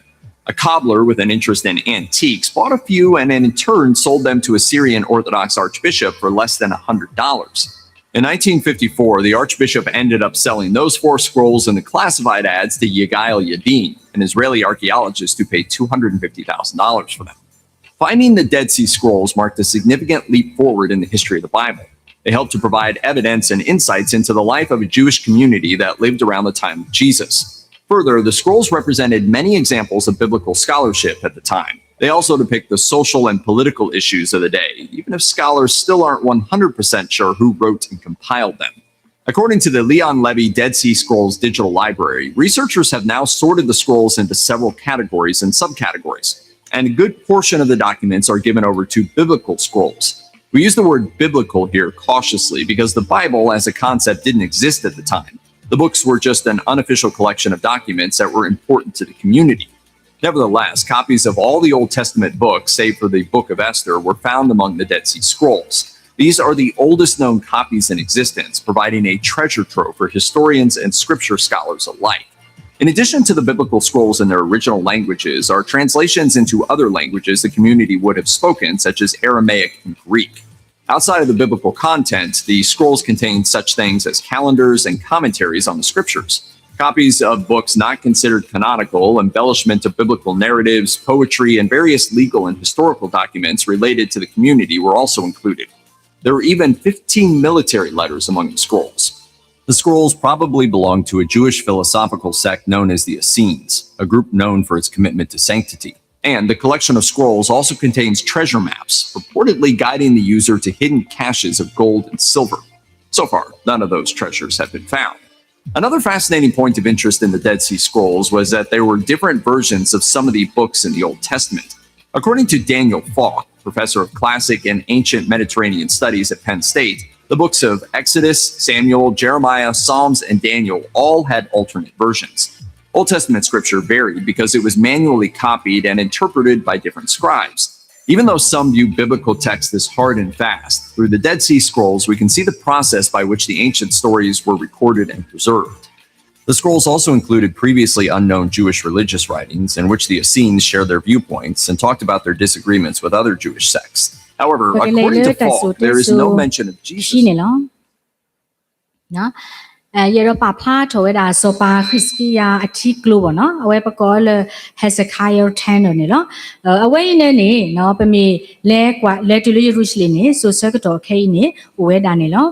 A cobbler with an interest in antiques bought a few and in turn sold them to a Syrian Orthodox archbishop for less than a hundred dollars. In nineteen fifty-four, the archbishop ended up selling those four scrolls in the classified ads to Yagael Yadin, an Israeli archaeologist who paid two hundred and fifty thousand dollars for them. Finding the Dead Sea Scrolls marked a significant leap forward in the history of the Bible. They helped to provide evidence and insights into the life of a Jewish community that lived around the time of Jesus. Further, the scrolls represented many examples of biblical scholarship at the time. They also depict the social and political issues of the day, even if scholars still aren't one hundred percent sure who wrote and compiled them. According to the Leon Levy Dead Sea Scrolls Digital Library, researchers have now sorted the scrolls into several categories and subcategories, and a good portion of the documents are given over to biblical scrolls. We use the word biblical here cautiously because the Bible as a concept didn't exist at the time. The books were just an unofficial collection of documents that were important to the community. Nevertheless, copies of all the Old Testament books, save for the Book of Esther, were found among the Dead Sea Scrolls. These are the oldest known copies in existence, providing a treasure trove for historians and scripture scholars alike. In addition to the biblical scrolls in their original languages, are translations into other languages the community would have spoken, such as Aramaic and Greek. Outside of the biblical content, the scrolls contain such things as calendars and commentaries on the scriptures. Copies of books not considered canonical, embellishment of biblical narratives, poetry, and various legal and historical documents related to the community were also included. There were even fifteen military letters among the scrolls. The scrolls probably belonged to a Jewish philosophical sect known as the Essenes, a group known for its commitment to sanctity. And the collection of scrolls also contains treasure maps, purportedly guiding the user to hidden caches of gold and silver. So far, none of those treasures have been found. Another fascinating point of interest in the Dead Sea Scrolls was that there were different versions of some of the books in the Old Testament. According to Daniel Falk, professor of classic and ancient Mediterranean studies at Penn State, the books of Exodus, Samuel, Jeremiah, Psalms, and Daniel all had alternate versions. Old Testament scripture varied because it was manually copied and interpreted by different scribes. Even though some view biblical text as hard and fast, through the Dead Sea Scrolls we can see the process by which the ancient stories were recorded and preserved. The scrolls also included previously unknown Jewish religious writings in which the Essenes shared their viewpoints and talked about their disagreements with other Jewish sects. However, according to Falk, there is no mention of Jesus. ယအဲၣ်ဒိးပာ်ဖျါထီၣ်ဝဲဒၣ် စီၤပၤဟံးစကံယၤအထံကျိဘၣ်နီၤ, အဝဲပကိးလၢ Hezekiah Tunnel န့ၣ်လီၤ. အဝဲအံၤန့ၣ်န့ၣ် ပမ့ၢ်လဲၤကွၢ်လဲၤတုၤလၢယရူၤၡလ့ၣ်န့ၣ် စိၤဆၢကတီၢ်ခဲအံၤန့ၣ် အိၣ်ဝဲဒၣ်န့ၣ်လီၤ.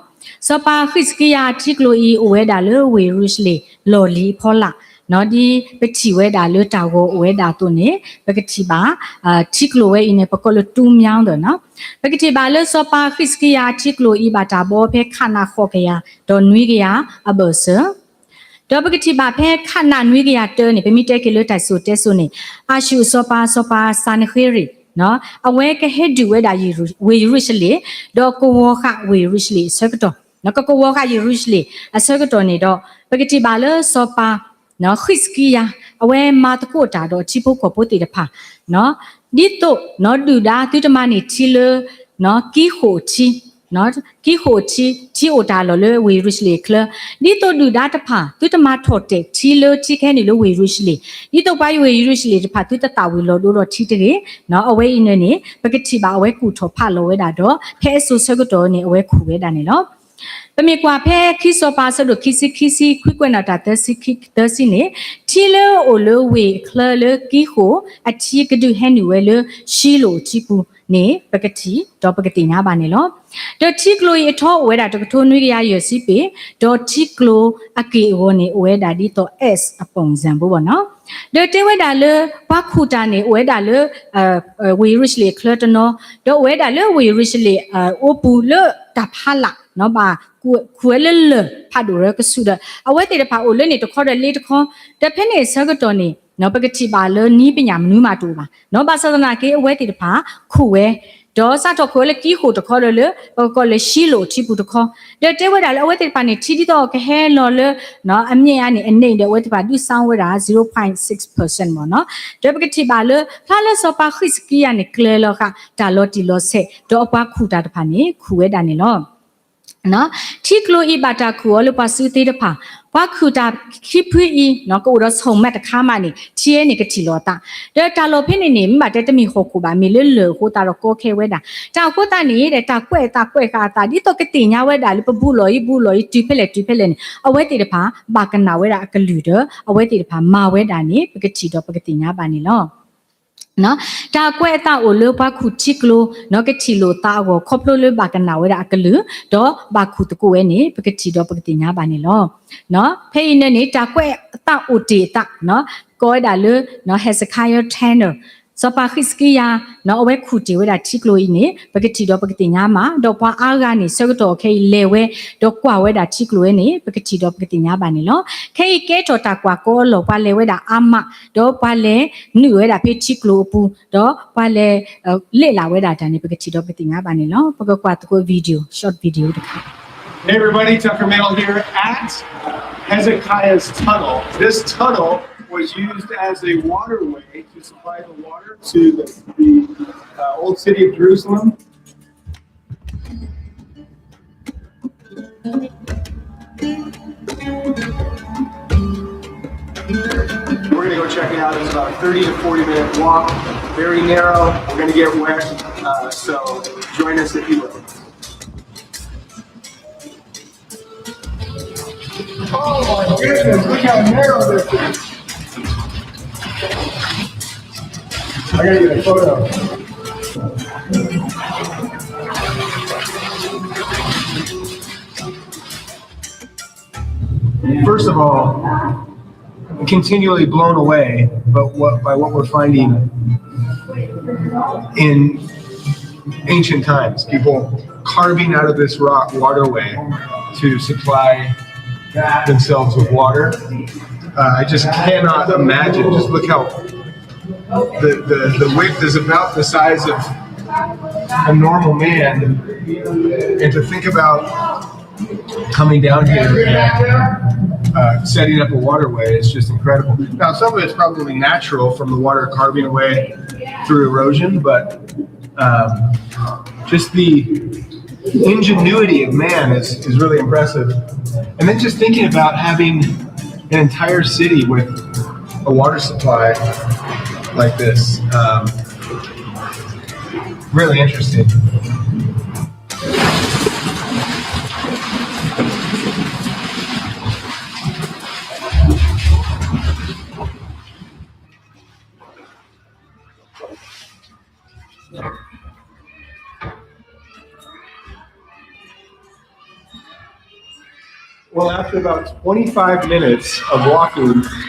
စီၤပၤဃံးစကံယၤအထံကျိအံၤ အိၣ်ဝဲဒၣ်လၢဝ့ၢ်ယရူၤၡလ့ၣ် လီၢ်လံၤအဖီလာ်, ဒ်ပထံၣ်ဝဲဒၣ်လၢတၢ်ဂီၤအိၣ်ဝဲဒၣ်အသိးန့ၣ် ပကထံၣ်ဘၣ် ထံကျိဝဲအံၤန့ၣ် ပကိးလၢ တူမၠါ သၢနီၤ. ပကထံၣ်ဘၣ်လၢစီၤပၤဃံးစကံယၤအထံကျိအံၤ ဘၣ်တၢ်ဘှီဖဲခးနးဃိးကယၤ ဒီးနွံကယၤအဘၢၣ်စၢၤ ဒီးပကထံၣ်ဘၣ်ဖဲခးနးနွံကယၤတၢန့ၣ် ပမ့ၢ်တဲက့ၤလၢတၢ်စံၣ်စိၤတဲစိၤန့ၣ် အၤၡူၣ်အစီၤပၤ စီၤပၤစၤနဃ့ရံာ် အဝဲကဟဲဒုးဝဲဒၣ်ဝ့ၢ်ယရူၤၡလ့ၣ်, ဒီးကဝီၤဃာ်ဝ့ၢ်ယရူၤၡလ့ၣ်အဆၢကတီၢ်, ကကဝီၤဃာ်ယရူၤၡလ့ၣ်အဆၢကတီၢ်န့ၣ်ဒီး ပကထံၣ်ဘၣ်လၢစီၤပၤ ဃံးစကံယၤ အဝဲမၤသကိးတၢ်ဒီးအထံဖိကီၢ်ဖိသ့ၣ်တဖၣ် ဒ်သိးဒုၣ်ဒါသုတမၤန့ၢ်ထံလၢ ကံဃိာ်ထံ ကံဃိာ်ထံ ထံအိၣ်တၢ်လီၢ်လၢဝ့ၢ်ယရူၤၡလ့ၣ်အချၢ, ဒ်သိးဒုၣ်ဒါတဖၣ် သုတမၤထီၣ်တဲာ်ထံလၢထံခဲန့ၣ်လၢဝ့ၢ်ယရူၤၡလ့ၣ်, ဒ်သိးပှၤဝ့ၢ်ယရူၤၡလ့ၣ်တဖၣ် သုတသၣ်ဝံၤလီၤဒိဒီးထံတဂ့ၤ, အဝဲအံၤန့ၣ်န့ၣ် ပကထံၣ်ဘၣ်အဝဲကူၣ်ထီၣ်ဖးလီၤဝဲဒၣ်ဒီး ဖဲအစိၤဆၢကတီၢ်န့ၣ် အဝဲခူၣ်ဝဲဒၣ်န့ၣ်လီၤ. ပမ့ၢ်ကွၢ်ဖဲခံစီၤပၤအဆၢဒိၣ်ခံဆံခံဆံ ခွံကွဲးနီၣ်တၢ်သၢဆံခံ သၢဆံန့ၣ်, ထံလၢအိၣ်လၢဝ့ၢ်အချၢလၢကံဃိာ်အထံ ကဒုးဟဲနုာ်ဝဲလၢၡံလိၣ်အထံပူၤန့ၣ် ပကထံၣ်ဒီးပကသ့ၣ်ညါဘၣ်န့ၣ်လီၤ. ဒီးထံကျိအံၤအထီအိၣ်ဝဲဒၣ်တကထိနွံကယၤယဲၢ်ဆံပ့ၤ, ဒီးထံကျိအက့ၢ်အဂီၤန့ၣ် အိၣ်ဝဲဒၣ်ဒ်သိး S အပုံစံ ဘၣ်နီၤ. ဒီးတဲဝဲဒၣ်လၢ ပှၤခူၣ်တၢ်န့ၣ် အိၣ်ဝဲဒၣ်လၢ ဝ့ၢ်ယရူၤၡလ့ၣ်အချၢတနီၤ, ဒီးအိၣ်ဝဲဒၣ်လၢဝ့ၢ်ယရူၤၡလ့ၣ်အအိပူၤလၢတၢ်ဖးလၢ် ဘၣ်ခူၣ်ဝဲလၢလၢၢ်ဖးဒိၣ်ရၢကဆူၣ်ဒီး အဝဲသ့ၣ်တဖၣ်အိၣ်လၢန့ၣ်တခီဒီးလ့တခီ, ဒီးဖဲန့ၣ်အဆၢကတီၢ်န့ၣ် ပကထံၣ်ဘၣ်လၢနံပညၣ်မနုၤမးတအိၣ်ဘၣ်နီၤ, ဘၣ်ဆၣ်သနာ်က့ အဝဲသ့ၣ်တဖၣ်ခူၣ်ဝဲ, ဒီးစးထီၣ်ခူၣ်ဝဲလၢကံဃိာ်တခီဒီးလၢ ပကကိးလၢၡံလိၣ်ထံပူၤတခီ, ဒီးတဲဝဲဒၣ်လၢအဝဲသ့ၣ်တဖၣ်န့ၣ် ထံဒ်သိးကဟဲလီၤလၢ အမျဲၢ်အါန့ၣ် အန့ၣ်ဒီး အဝဲသ့ၣ်တဖၣ်ဒုးစါဝဲဒၣ် zero point six percent မ့ၢ်နီၤ. ဒီးပကထံၣ်ဘၣ်လၢ ဖျါလၢစီၤပၤဃံးစကံယၤန့ၣ် ကျဲၤလီၤဃာ်တၢ်လီၤတံၢ်လီၤဆဲး ဒီးအပှၤခူၣ်တၢ်တဖၣ်န့ၣ် ခူၣ်ဝဲဒၣ်န့ၣ်လီၤ. ထံကျိအံၤဘၣ်တၢ်ခူၣ်အီၤလၢပှၤစုသ့တဖၣ်, ပှၤခူၣ်တၢ်ခံဖုအံၤ ကအိၣ်ဒီးဆီၣ်မဲာ်တခါမးန့ၣ် ထံန့ၣ်ကထံၣ်လိာ်အသး, ဒီးတၢ်လီၢ်ဖဲန့ၣ်န့ၣ် မ့ၢ်ဘၣ်တဲတမ့ၢ်ဟီၣ်ခိၣ်ဘၣ် မ့ၢ်လၢလၢၢ်အဃိသတးဒီးကီခဲဝဲဒၣ်, တၢ်အဃိသတးန့ၣ် တၢ်ကွဲးအသးကွဲးဃာ်အသး ဒ်သိးကသ့ၣ်ညါဝဲဒၣ်လၢပဘူးလီၤအံၤဘူးလီၤအံၤတုၤဖဲလဲၣ်တုၤဖဲလဲၣ်န့ၣ် အဝဲသ့ၣ်တဖၣ် ဘၣ်ကနၣ်ဝဲဒၣ်အကလုၢ်ဒီး အဝဲသ့ၣ်တဖၣ်မၤဝဲဒၣ်န့ၣ် ပကထံၣ်ဒီးပကသ့ၣ်ညါဘၣ်န့ၣ်လီၤ. တၢ်ကွဲးအသးအိၣ်လၢပှၤခူၣ်ထံကျိ ကထံၣ်လိာ်သးအဂီၢ် ခီဖျိလၢဘၣ်ကနၣ်ဝဲဒၣ်အကလုၢ် ဒီးဘၣ်ခူၣ်သကိးဝဲန့ၣ် ပကထံၣ်ဒီးပကသ့ၣ်ညါဘၣ်န့ၣ်လီၤ. ဖဲအံၤန့ၣ်န့ၣ် တၢ်ကွဲးအသးအိၣ်တ့ၢ်အသး ကိးဝဲဒၣ်လၢ Hezekiah Turner စီၤပၤဃံးစကံယၤ အဝဲခူၣ်တ့ၢ်ဝဲဒၣ်ထံကျိအံၤန့ၣ် ပကထံၣ်ဒီးပကသ့ၣ်ညါမး ဒီးပှၤအါဂၤန့ၣ် ဆၢကတီၢ်ခဲအံၤလဲၤဝဲ ဒီးကွၢ်ဝဲဒၣ်ထံကျိဝဲန့ၣ် ပကထံၣ်ဒီးပကသ့ၣ်ညါဘၣ်န့ၣ်လီၤ. ခဲအံၤကဲထီၣ်တၢ်ကွၢ်ကီအလီၢ် ပှၤလဲၤဝဲဒၣ်အါမး ဒီးပှၤလဲၤနုာ်ဝဲဒၣ်ဖဲထံကျိအပူၤ ဒီးပှၤလဲၤ လ့ၣ်လးဝဲဒၣ်တၢ်န့ၣ် ပကထံၣ်ဒီးပကသ့ၣ်ညါဘၣ်န့ၣ်လီၤ. ပကကွၢ်သကိး video, short video တခါ Hey everybody, Tucker Mail here at Hezekiah's Tunnel. This tunnel was used as a waterway to supply the water to the, the uh, old city of Jerusalem. We're gonna go check it out. It's about a thirty to forty minute walk, very narrow. We're gonna get wet, uh, so join us if you will. Oh my goodness, look how narrow this is. I gotta get a photo. First of all, continually blown away, but what by what we're finding in ancient times, people carving out of this rock waterway to supply themselves with water. Uh, I just cannot imagine. Just look how the, the, the width is about the size of a normal man, and to think about coming down here and uh, setting up a waterway is just incredible. Now, some of it's probably natural from the water carving away through erosion, but um, just the ingenuity of man is, is really impressive. And then just thinking about having an entire city with a water supply like this, um, really interesting. About twenty-five minutes of walking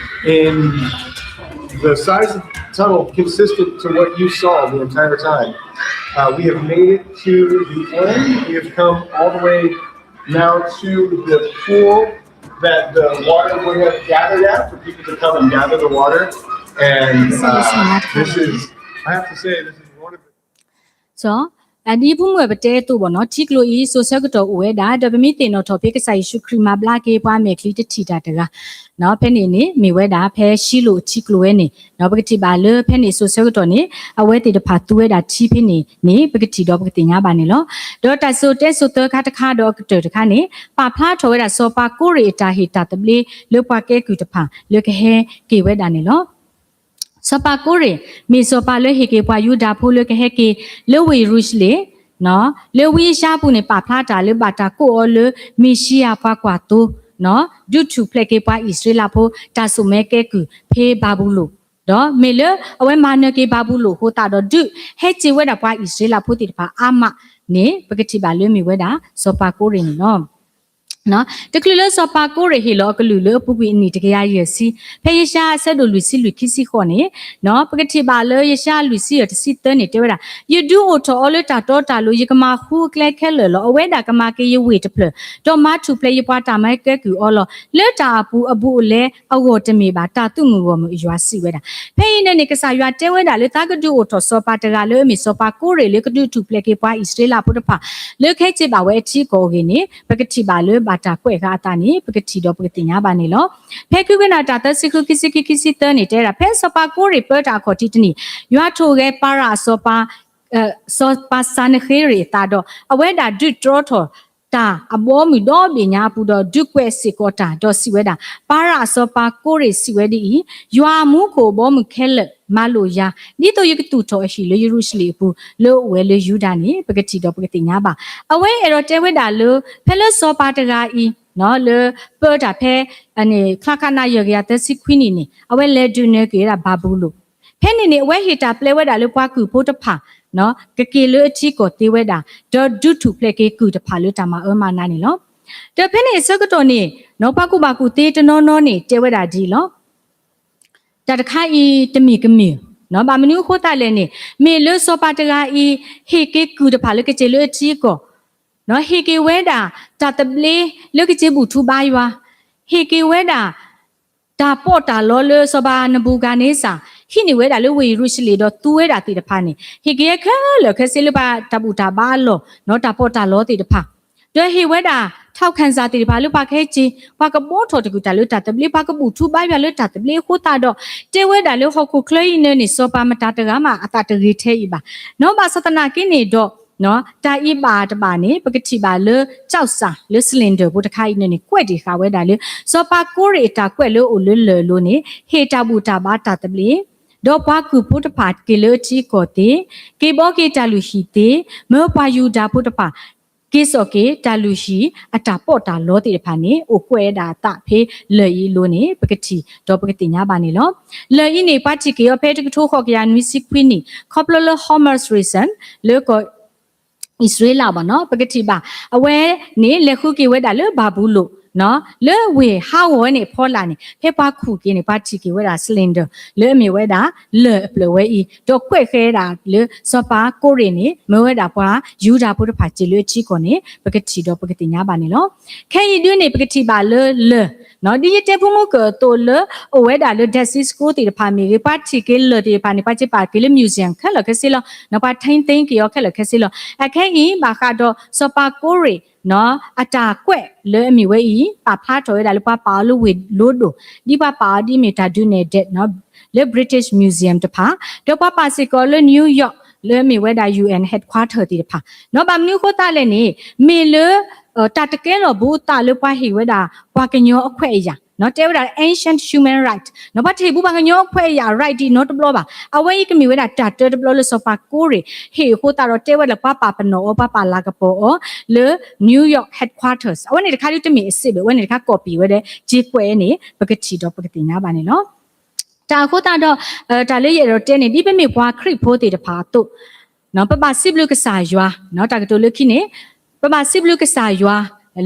in the size of the tunnel consistent to what you saw the entire time. Uh, we have made it to the end. We have come all the way now to the pool that the water would have gathered at for people to come and gather the water. And uh, this is, I have to say, this is one of the စီၤ အဒ်ပမ့ၢ်ပတဲအသိးဘၣ်နီၤ ထံကျိအံၤ စိၤဆၢကတီၢ်အိၣ်ဝဲဒၣ် ဒီးပမ့ၢ်သ့ၣ်နီၣ်ထီၣ်ဖဲကစၢ်ယ့ၣ်ၡူးခရံာ်မၤဘျါက့ၤပှၤအမဲာ်ချံတထံၣ်တၢ်တဂၤ ဖဲန့ၣ်န့ၣ် မ့ၢ်ဝဲဒၣ်ဖဲရှံလိာ်အထံကျိဝဲန့ၣ် ပကထံၣ်ဘၣ်လၢဖဲန့ၣ်စိၤဆၢကတီၢ်န့ၣ် အဝဲသ့ၣ်တဖၣ်သူဝဲဒၣ်ထံဖဲန့ၣ်န့ၣ် ပကထံၣ်ဒီးပကသ့ၣ်ညါဘၣ်န့ၣ်လီၤ. ဒီးတၢ်စိၤတဲစိၤသၢခါတခါဒီးအကတၢၢ်တခါန့ၣ် ပာ်ဖျါထီၣ်ဝဲဒၣ်စီၤပၤကိရ့ၣ်အတၢ်ဟ့ၣ်တၢ်သဘျ့လၢပှၤကဲကုၢ်တဖၣ်လၢကဟဲက့ၤဝဲဒၣ်န့ၣ်လီၤ. စီၤပၤကိရ့ၣ် မ့ၢ်စီၤပၤလၢဟ့ၣ်က့ၤပှၤယူဒၤဖိလၢကဟဲက့ၤလၢဝ့ၢ်ယရူၤၡလ့ၣ် လၢဝံယၡါပူၤန့ၣ် ပာ်ဖျါတၢ်လၢဘၣ်တၢ်ကိးအီၤလၢမ့ၣ်ၡံအၤပှၤကွၢ်သိ ဒုးထူၣ်ဖျဲးက့ၤပှၤအံၣ်စရ့လးဖိ တၢ်စိာ်မၢကဲကုၢ်ဖဲဘၤဘူလိၣ်, ဒီးမ့ၢ်လၢအဝဲမၤနၢၤက့ၤဘၤဘူလိၣ်အဃိသတးဒီး ဒုးဟဲစ့ဝဲဒၣ်ပှၤအံၣ်စရ့လးဖိသ့ၣ်တဖၣ်အါမးန့ၣ် ပကထံၣ်ဘၣ်လၢမ့ၢ်ဝဲဒၣ်စီၤပၤကိရ့ၣ်န့ၣ်လီၤ. တချုးလၢစီၤပၤကိရ့ၣ်ဟ့ၣ်လီၤအကလုၢ်လၢအပူၤကွံာ်အနံၣ်တကယၤယဲၢ်ဆံ, ဖဲယၡါယၤအဆၢဒိၣ်လွံၢ်ဆံလွံၢ်ခံဆံဃိးန့ၣ်, ပကထံၣ်ဘၣ်လၢယၡါယၤလွံၢ်ဆံယဲၢ်တဆံသၢန့ၣ် တဲဝဲဒၣ်, ယဒုးအိၣ်ထီၣ်အီၤလၢတၢ်တီတၢ်လိၤ, ယကမၤဃုအကျဲခဲလၢာ်လီၤ. အဝဲဒၣ်ကမၤက့ၤယဝ့ၢ်တဖျၢၣ်, ဒီးမၤထူၣ်ဖျဲးယပှၤတၢ်မၢကဲကုၢ်အီၤလီၤ. လၢတၢ်အပူၤအဘူးအလဲအဂီၢ်တမ့ၢ်ဘၣ်, တၢ်သုးမုၢ်ဂီၢ်မုၢ်အယွၤစံးဝဲဒၣ်. ဖဲအံၤန့ၣ်န့ၣ် ကစၢ်ယွၤတဲဝဲဒၣ်လၢသးကဒုးအိၣ်ထီၣ်စီၤပၤတဂၤလၢအမ့ၢ်စီၤပၤကိရ့ၣ်လၢ ကဒုးထူၣ်ဖျဲးက့ၤပှၤအံၣ်စရ့လးဖိတဖၣ် လၢခဲစ့ဘၣ်ဝဲအထံအကီၢ်အဂ့ၢ်န့ၣ် ပကထံၣ်ဘၣ်လၢဘၣ်တၢ်ကွဲးဃာ်အသးန့ၣ် ပကထံၣ်ဒီးပကသ့ၣ်ညါဘၣ်န့ၣ်လီၤ. ဖဲခံကွဲးနီၣ်တၢ်သၢဆံဃု ခံဆံခံ ခံဆံသၢန့ၣ် တဲဝဲဒၣ် ဖဲစီၤပၤကိရ့ၣ်ပၢတၢ်အခီၣ်ထံးတနံၣ်, ယွၤထိၣ်ဂဲၤပၤရၣ်အစီၤပၤ စီၤပၤစၤနဃ့ရံးအသးဒီး အဝဲဒၣ်ဒုးတြီထီၣ်တၢ်အဘီအမုၢ်ဒီဘ့ၣ်ညါအပူၤဒီး ဒုးကွဲးစ့ၢ်ကီးတၢ်ဒီးစံးဝဲဒၣ်, ပၤရၣ်အစီၤပၤကိရ့ၣ်စံးဝဲဒ်အံၤ, ယွၤအမူခိၣ်အဘီအမုၢ်ခဲလၢာ်မၤလိာ်ယၤ, ဒ်သိးယကသူၣ်ထီၣ်အဟံၣ်လၢယရူၤၡလ့ၣ်အပူၤ လၢအအိၣ်ဝဲလၢယူဒၤန့ၣ် ပကထံၣ်ဒီးပကသ့ၣ်ညါဘၣ်. အဝဲအဲၣ်ဒိးတဲဝဲဒၣ်လၢ ဖဲလၢစီၤပၤတဂၤအံၤ လၢပၢတၢ်ဖဲ ချါခးနးယဲၢ်ကယၤသၢဆံခွံနံၣ်န့ၣ် အဝဲလဲၤဒုးနၢၤက့ၤဝဲဒၣ်ဘၤဘူလိၣ် ဖဲန့ၣ်န့ၣ် အဝဲဟ့ၣ်တၢ်ပျဲဝဲဒၣ်လၢပှၤကုၢ်ဖိတဖၣ် ကက့ၤလၢအထံကီၢ်သ့ဝဲဒၣ်, ဒီးဒုးထူၣ်ဖျဲးက့ၤကုၢ်တဖၣ်လၢတၢ်မၤအၢမၤနးန့ၣ်လီၤ. ဒီးဖဲန့ၣ်အဆၢကတီၢ်န့ၣ် ပှၤကူၣ်ဘၣ်ကူၣ်သ့တနီၤနီၤန့ၣ် တဲဝဲဒၣ်ဒ်အံၤလီၤ. တၢ်တခါအံၤတမ့ၢ်ကမ့ၢ်, ဘၣ်မနုၤအဃိသတးလဲၣ်န့ၣ် မ့ၢ်လၢစီၤပၤတဂၤအံၤ ဟ့ၣ်က့ၤကုၢ်တဖၣ်လၢကစၢၢ်လၢအထံအကီၢ်, ဟ့ၣ်က့ၤဝဲဒၣ် တၢ်သဘျ့လၢကစၢၢ်ဘူၣ်ထူဘါယွၤ, ဟ့ၣ်က့ၤဝဲဒၣ် တၢ်ပီးတၢ်လီလၢစီၤပၤနဘူၤခၣ်န့စၢ် ဟံးန့ၢ်ဝဲဒၣ်လၢဝ့ၢ်ယရူၤၡလ့ၣ်ဒီးသူဝဲဒၣ်သ့ၣ်တဖၣ်န့ၣ် ဟ့ၣ်က့ၤခဲလၢာ်ခဲဆ့လၢပှၤတၢ်ဘူၣ်တၢ်ဘါအလီၢ် တၢ်ပီးတၢ်လီသ့ၣ်တဖၣ်, ဒီးဟ့ၣ်ဝဲဒၣ် ထောက်ခံစာ သ့ၣ်တဖၣ်လၢပှၤကဟဲ ပှၤကဘှီထီၣ်တကုာ်တၢ်လၢတၢ်သဘျ့ ပှၤကဘူၣ်ထူဘါယွၤလၢတၢ်သဘျ့အဃိသတးဒီး တဲဝဲဒၣ်လၢဟီၣ်ခိၣ်ချၢအံၤန့ၣ်န့ၣ် စီၤပၤမတၤတဂၤမးအသးတဂ့ၤထဲအံၤဘၣ်. ဘၣ်ဆၣ်သနာ်က့န့ၣ်ဒီး တၢ်အံၤဘၣ်တဘၣ်န့ၣ် ပကထံၣ်ဘၣ်လၢ ကျောက်စာ လၢ cylinder ဖိတခါအံၤန့ၣ်န့ၣ် ကွဲးတ့ၢ်ဃာ်ဝဲဒၣ်လၢ စီၤပၤကိရ့ၣ်အတၢ်ကွဲးလၢအိၣ်လၢလၢၢ်အလိၤန့ၣ် ဟ့ၣ်တၢ်ဘူၣ်တၢ်ဘါတၢ်သဘျ့ ဒီးပှၤကုၢ်ဖိတဖၣ်က့ၤလၢအထံအကီၢ်သ့, က့ၤဘှီက့ၤတၢ်လုၢ်ဟံၣ်သ့, မၢပှၤယူဒၤဖိတဖၣ် က့ၤစိာ်က့ၤတၢ်လုၢ်ဟံၣ်အတၢ်ပီးတၢ်လီသ့ၣ်တဖၣ်န့ၣ် အိၣ်ကွဲးဝဲဒၣ်အသးဖဲလၢၢ်အံၤအလိၤန့ၣ် ပကထံၣ်ဒီးပကသ့ၣ်ညါဘၣ်န့ၣ်လီၤ. လၢၢ်အံၤန့ၣ် ပှၤထံၣ်က့ၤအီၤဖဲတကထိဃိးကယၤနွံဆံခွံနံၣ် ခီဖျိလၢ Hormuz Reason လၢကီၢ် အံၣ်စရ့လးဘၣ်နီၤ ပကထံၣ်ဘၣ် အဝဲန့ၣ် လဲၤဃုက့ၤဝဲဒၣ်လၢဘၤဘူလိၣ် လၢဝ့ၢ်ဟးဂီၤဝဲန့ၣ်အဖီလာ်န့ၣ် ဖဲပှၤခူၣ်က့ၤန့ၣ် ပှၤထံၣ်က့ၤဝဲဒၣ် cylinder လၢအမ့ၢ်ဝဲဒၣ် လၢၢ်အဖျၢၣ်ဝဲအံၤ ဒီးကွဲးဃာ်ဝဲဒၣ်လၢ စီၤပၤကိရ့ၣ်န့ၣ် မၢဝဲဒၣ်ပှၤယူဒၤဖိတဖၣ်စ့ၢ်လၢအထံကီၢ်န့ၣ် ပကထံၣ်ဒီးပကသ့ၣ်ညါဘၣ်န့ၣ်လီၤ. ခဲအံၤဒုးန့ၣ် ပကထံၣ်ဘၣ်လၢလၢၢ် ဒ်ယတဲဖိမုၣ်ကၢၢ်အသိးလၢ အိၣ်ဝဲဒၣ်လၢ Dead Sea Scrolls သ့ၣ်တဖၣ်မ့ၢ်ဂ့ၤ ပှၤထံၣ်က့ၤလၢၢ်သ့ၣ်တဖၣ်န့ၣ် ပှၤစ့ပာ်က့ၤလၢ museum ခဲလၢာ်ခဲဆ့လီၤ. ပှၤထိန်းသိမ်းက့ၤအီၤခဲလၢာ်ခဲဆ့လီၤ. အခဲအံၤ ဘၣ်ဃးဒီးစီၤပၤကိရ့ၣ် အတၢ်ကွဲးလၢအမ့ၢ်ဝဲအံၤ ပာ်ဖျါထီၣ်ဝဲဒၣ်လၢပှၤပာ်အီၤလၢဝ့ၢ်လိဒိၣ် ဒ်ပှၤပာ်အီၤဒ်အမ့ၢ်တၢ်ဒုးနဲၣ်ဒဲး လၢ British Museum တဖၣ် ဒီးပှၤပာ်စ့ၢ်ကီးလၢ New York လၢအမ့ၢ်ဝဲဒၣ် ယူၣ်အၣ် headquarter သ့ၣ်တဖၣ် ဘၣ်မနုၤအဃိသတးလဲၣ်န့ၣ် မ့ၢ်လၢ တၢ်တကဲလီၤဘူးအသးလၢပှၤဟ့ၣ်ဝဲဒၣ် ပှၤကညီအခွဲးအယာ် တဲဝဲဒၣ် ancient human right ပှၤတဟ့ၣ်ဘူးပှၤကညီအခွဲးအယာ် right ဒ်နီတဘျီဘၣ်. အဝဲအံၤကမ့ၢ်ဝဲဒၣ်တၢ်တၢတဘျီလၢစီၤပၤကိရ့ၣ် ဟ့ၣ်အဃိသတးဒီး တဲဝဲဒၣ်ပှၤပာ်ပနီၣ်အီၤ ပှၤပာ်လၤကပီၤအီၤ လၢ New York headquarters အဝဲန့ၣ်တခါဒုးတမ့ၢ်အစ့းဘၣ် အဝဲန့ၣ်တခါ copy ဝဲဒၣ် စ့ကွဲးန့ၣ် ပကထံၣ်ဒီးပကသ့ၣ်ညါဘၣ်န့ၣ်လီၤ. တၢ်အဃိသတးဒီး တၢ်လၢယအဲၣ်ဒိးတဲန့ၣ် ဒ်ပမ့ၢ်ပှၤခရံာ်ဖိသ့ၣ်တဖၣ်အသိး ပဘၣ်စံးဘျုးကစၢ်ယွၤ တၢ်ကတိၤလၢခံန့ၣ် ပဘၣ်စံးဘျုးကစၢ်ယွၤ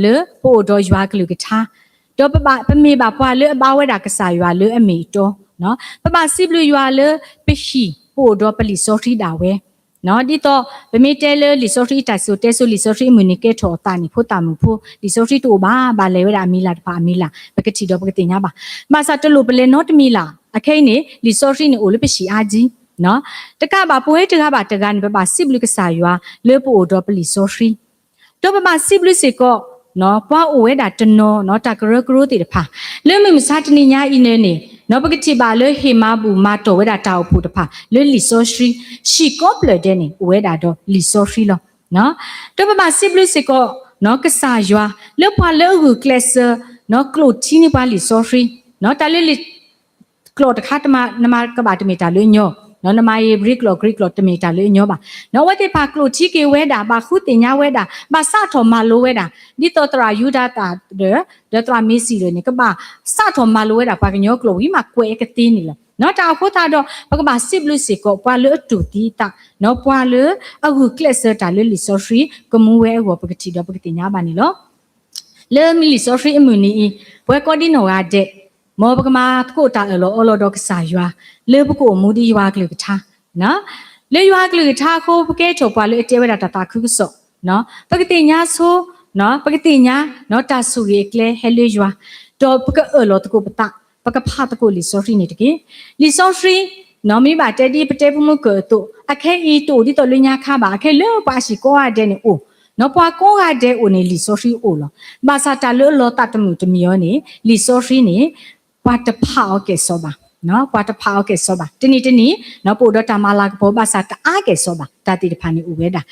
လၢပအိၣ်ဒီးယွၤကလုၢ်ကထါ ဒီးပမ့ၢ်ဘၣ်ပှၤလၢအဘါဝဲဒၣ်ကစၢ်ယွၤလၢအမ့ၢ်အတီ, ပဘၣ်စံးဘျုးယွၤလၢပဟံၣ်ပအိၣ်ဒီးပလံာ်စီဆှံဒၣ်ဝဲ, ဒ်သိးပမ့ၢ်တဲလၢလံာ်စီဆှံအတၢ်စံၣ်စိၤတဲစိၤ လံာ်စီဆှံအမုၢ်နံၤကဲထီၣ်အသးန့ၣ် ဖိသၣ်မုၣ်ဖိ လံာ်စီဆှံတအိၣ်ဘၣ်, ဘၣ်လဲၤဝဲဒၣ်အမံၤလၢ်တဖၣ်အမံၤလၢ် ပကထံၣ်ဒီးပကသ့ၣ်ညါဘၣ်. ဘၣ်ဆၣ်တလိၣ်ပလဲၤနီတမံၤလၢ်, အခဲအံၤန့ၣ် လံာ်စီဆှံန့ၣ်အိၣ်လၢပဟံၣ်အါကံ တကးဘၣ်ပဝဲတဂၤဘၣ်တဂၤန့ၣ် ပဘၣ်စံးဘျုးကစၢ်ယွၤလၢပအိၣ်ဒီးပလံာ်စီဆှံ, ဒီးပဘၣ်စံးဘျုးစ့ၢ်ကီး ပှၤအိၣ်ဝဲဒၣ်တနီၤ တၢ်ကရၢကရိသ့ၣ်တဖၣ် လၢမုၢ်မဆါတနံၤညါအံၤန့ၣ်န့ၣ် ပကထံၣ်ဘၣ်လၢဟ့ၣ်မၤဘူၣ်မၤတီၢ်ဝဲဒၣ်တၢ်အိၣ်ဖှိၣ်တဖၣ် လၢလံာ်စီဆှံ ဟံၣ်ကိးဖျၢၣ်ဒဲးန့ၣ် အိၣ်ဝဲဒၣ်ဒီးလံာ်စီဆှံလီၤ. ဒီးပဘၣ်စံးဘျုးစ့ၢ်ကီး ကစၢ်ယွၤ လၢပှၤလၢအဂုာ်ကျဲးစၢး ကျိၣ်ထံန့ၢ်ပှၤလံာ်စီဆှံ, တၢ်လၢ ကျိာ်တခါ နမၤကဘၣ်တမ့ၢ်တၢ်လၢအညီ, နမၤဧ့ၤဘြံၤကျိာ် ကရံးကျိာ် တမ့ၢ်တၢ်လၢအညီဘၣ်. အဝဲသ့ၣ်တဖၣ်ကျိၣ်ထံက့ၤဝဲဒၣ် ဘၣ်ဃုသ့ၣ်ညါဝဲဒၣ် ဘၣ်စးထီၣ်မၤလိဝဲဒၣ် ဒ်သိးသရၣ်ယူဒၤသၢ်ဒီး ဒီးသရၣ်မ့ၤစံၣ်လၢာ်န့ၣ် ကဘၣ်စးထီၣ်မၤလိဝဲဒၣ်ပှၤကညီကျိာ်ဝံၤမးကွဲးကသ့န့ၣ်လီၤ. တၢ်အဃိသတးဒီး ပကဘၣ်စံးဘျုးစ့ၢ်ကီး ပှၤလၢအတူၢ်သံအသး, ပှၤလၢအဂုာ်ကျဲးစၢးတၢ်လၢလံာ်စီဆှံ ကမူဝဲအဂီၢ် ပကထံၣ်ဒီးပကသ့ၣ်ညါဘၣ်န့ၣ်လီၤ. လၢလံာ်စီဆှံအမုၢ်နံၤအံၤ ပဝဲကိးဒံနီၢ်ဂၤဒဲး မ်ပကမၤသကိးတၢ်အၢၣ်လီၤအီလီၤဒီးကစၢ်ယွၤ လၢပကအိၣ်မူဒ်ယွၤအကလုၢ်ကထါ, လၢယွၤအကလုၢ်ကထါအဃိ ပကဲထီၣ်ပှၤလၢအတဲဝဲဒၣ်တၢ်သးခုကစီၣ်, ပကသ့ၣ်ညါဆိ, ပကသ့ၣ်ညါ တၢ်ဆိၣ်ဂ့ၤအကျဲဟဲလၢယွၤ, ဒီးပကအၢၣ်လီၤသကိးပသး, ပကဖးသကိးလံာ်စီဆှံန့ၣ်တက့ၢ်. လံာ်စီဆှံ မ့ၢ်ဘၣ်တဲဒ်ပတဲဖိမုၣ်ကၢၢ်အသိး အခဲအံၤတအိၣ်ဒ်သိးလၢညါခါဘၣ်, အခဲလၢပှၤအဟံၣ်ကိးဂၤဒဲးန့ၣ်အိၣ်, ပှၤကိးဂၤဒဲးအိၣ်န့ၣ် လံာ်စီဆှံအိၣ်လီၤ. ဘၣ်ဆၣ်တၢ်လၢအလီၤသးတမုာ်တမံၤအီၤန့ၣ် လံာ်စီဆှံန့ၣ် ပှၤတဖးအီၤကဲၣ်ဆိးဘၣ်, ပှၤတဖးအီၤကဲၣ်ဆိးဘၣ်. တနံၤတနံၤ ပအိၣ်ဒီးတၢ်မၤလၤကပီၤ ဘၣ်ဆၣ်တအါကဲၣ်ဆိးဘၣ် တၢ်သ့ၣ်တဖၣ်န့ၣ်အိၣ်ဝဲဒၣ်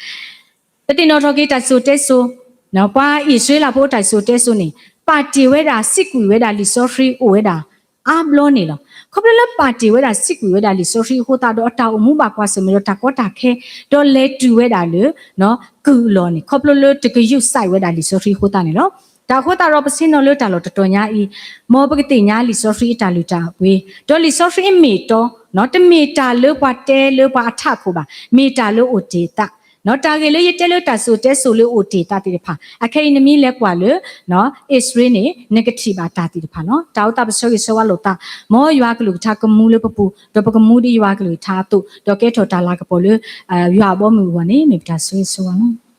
ပသ့ၣ်နီၣ်ထီၣ်က့ၤတၢ်စံၣ်စိၤတဲစိၤ, ပှၤအံၣ်စရ့လးဖိတၢ်စံၣ်စိၤတဲစိၤန့ၣ် ပာ်တ့ၢ်ဝဲဒၣ် စံးကွံာ်ဝဲဒၣ်လံာ်စီဆှံအိၣ်ဝဲဒၣ် အါဘျီန့ၣ်လီၤ. ခီဖျိလၢပာ်တ့ၢ်ဝဲဒၣ် စံးကွံာ်ဝဲဒၣ်လံာ်စီဆှံအဃိသတးဒီး အတၢ်အိၣ်မူဘၣ်ကွၢ်ဆၢၣ်မဲာ်ဒီးတၢ်ကီတၢ်ခဲ ဒီးလဲၤတုၤဝဲဒၣ်လၢ ကုၢ်အလီၢ်န့ၣ် ခီဖျိလၢတကယူးစဲးဝဲဒၣ်လံာ်စီဆှံအဃိသတးန့ၣ်လီၤ. တၢ်အဃိသတးဒီး ပဆ့ၣ်နီၤလၢတၢ်လီၢ်တတီၤညါအံၤ, မ်ပကသ့ၣ်ညါလံာ်စီဆှံအတၢ်လုၢ်တၢ်ပှ့ၤ, ဒီးလံာ်စီဆှံအမ့ၢ်အတီ, တမ့ၢ်တၢ်လၢပှၤတဲလၢပှၤအထးခိၣ်ဘၣ်, မ့ၢ်တၢ်လၢအိၣ်တ့ၢ်အသး တၢ်ဂ့ၢ်လၢယတဲလၢတၢ်စံၣ်စိၤတဲစိၤလၢအိၣ်တ့ၢ်အသးသ့ၣ်တဖၣ် အခဲအံၤနမ့ၢ်လဲၤကွၢ်လၢ အံၣ်စရ့လးန့ၣ် နကထံၣ်ဘၣ်တၢ်သ့ၣ်တဖၣ်လီၤ. တၢ်အိၣ်သးပဆၢဂ့ၤဆၢဝါလိာ်သး, မ်ယွၤကလုၢ်ကထါကမူလၢပပူၤ, ဒီးပကမူဒ်ယွၤကလုၢ်ကထါအသိး, ဒီးကဲထီၣ်တၢ်လၤကပီၤလၢ ယွၤအဘီအမုၢ်အဂီၢ်န့ၣ် မ့ၢ်ပတၢ်ဆၢဂ့ၤဆၢဝါလီၤ.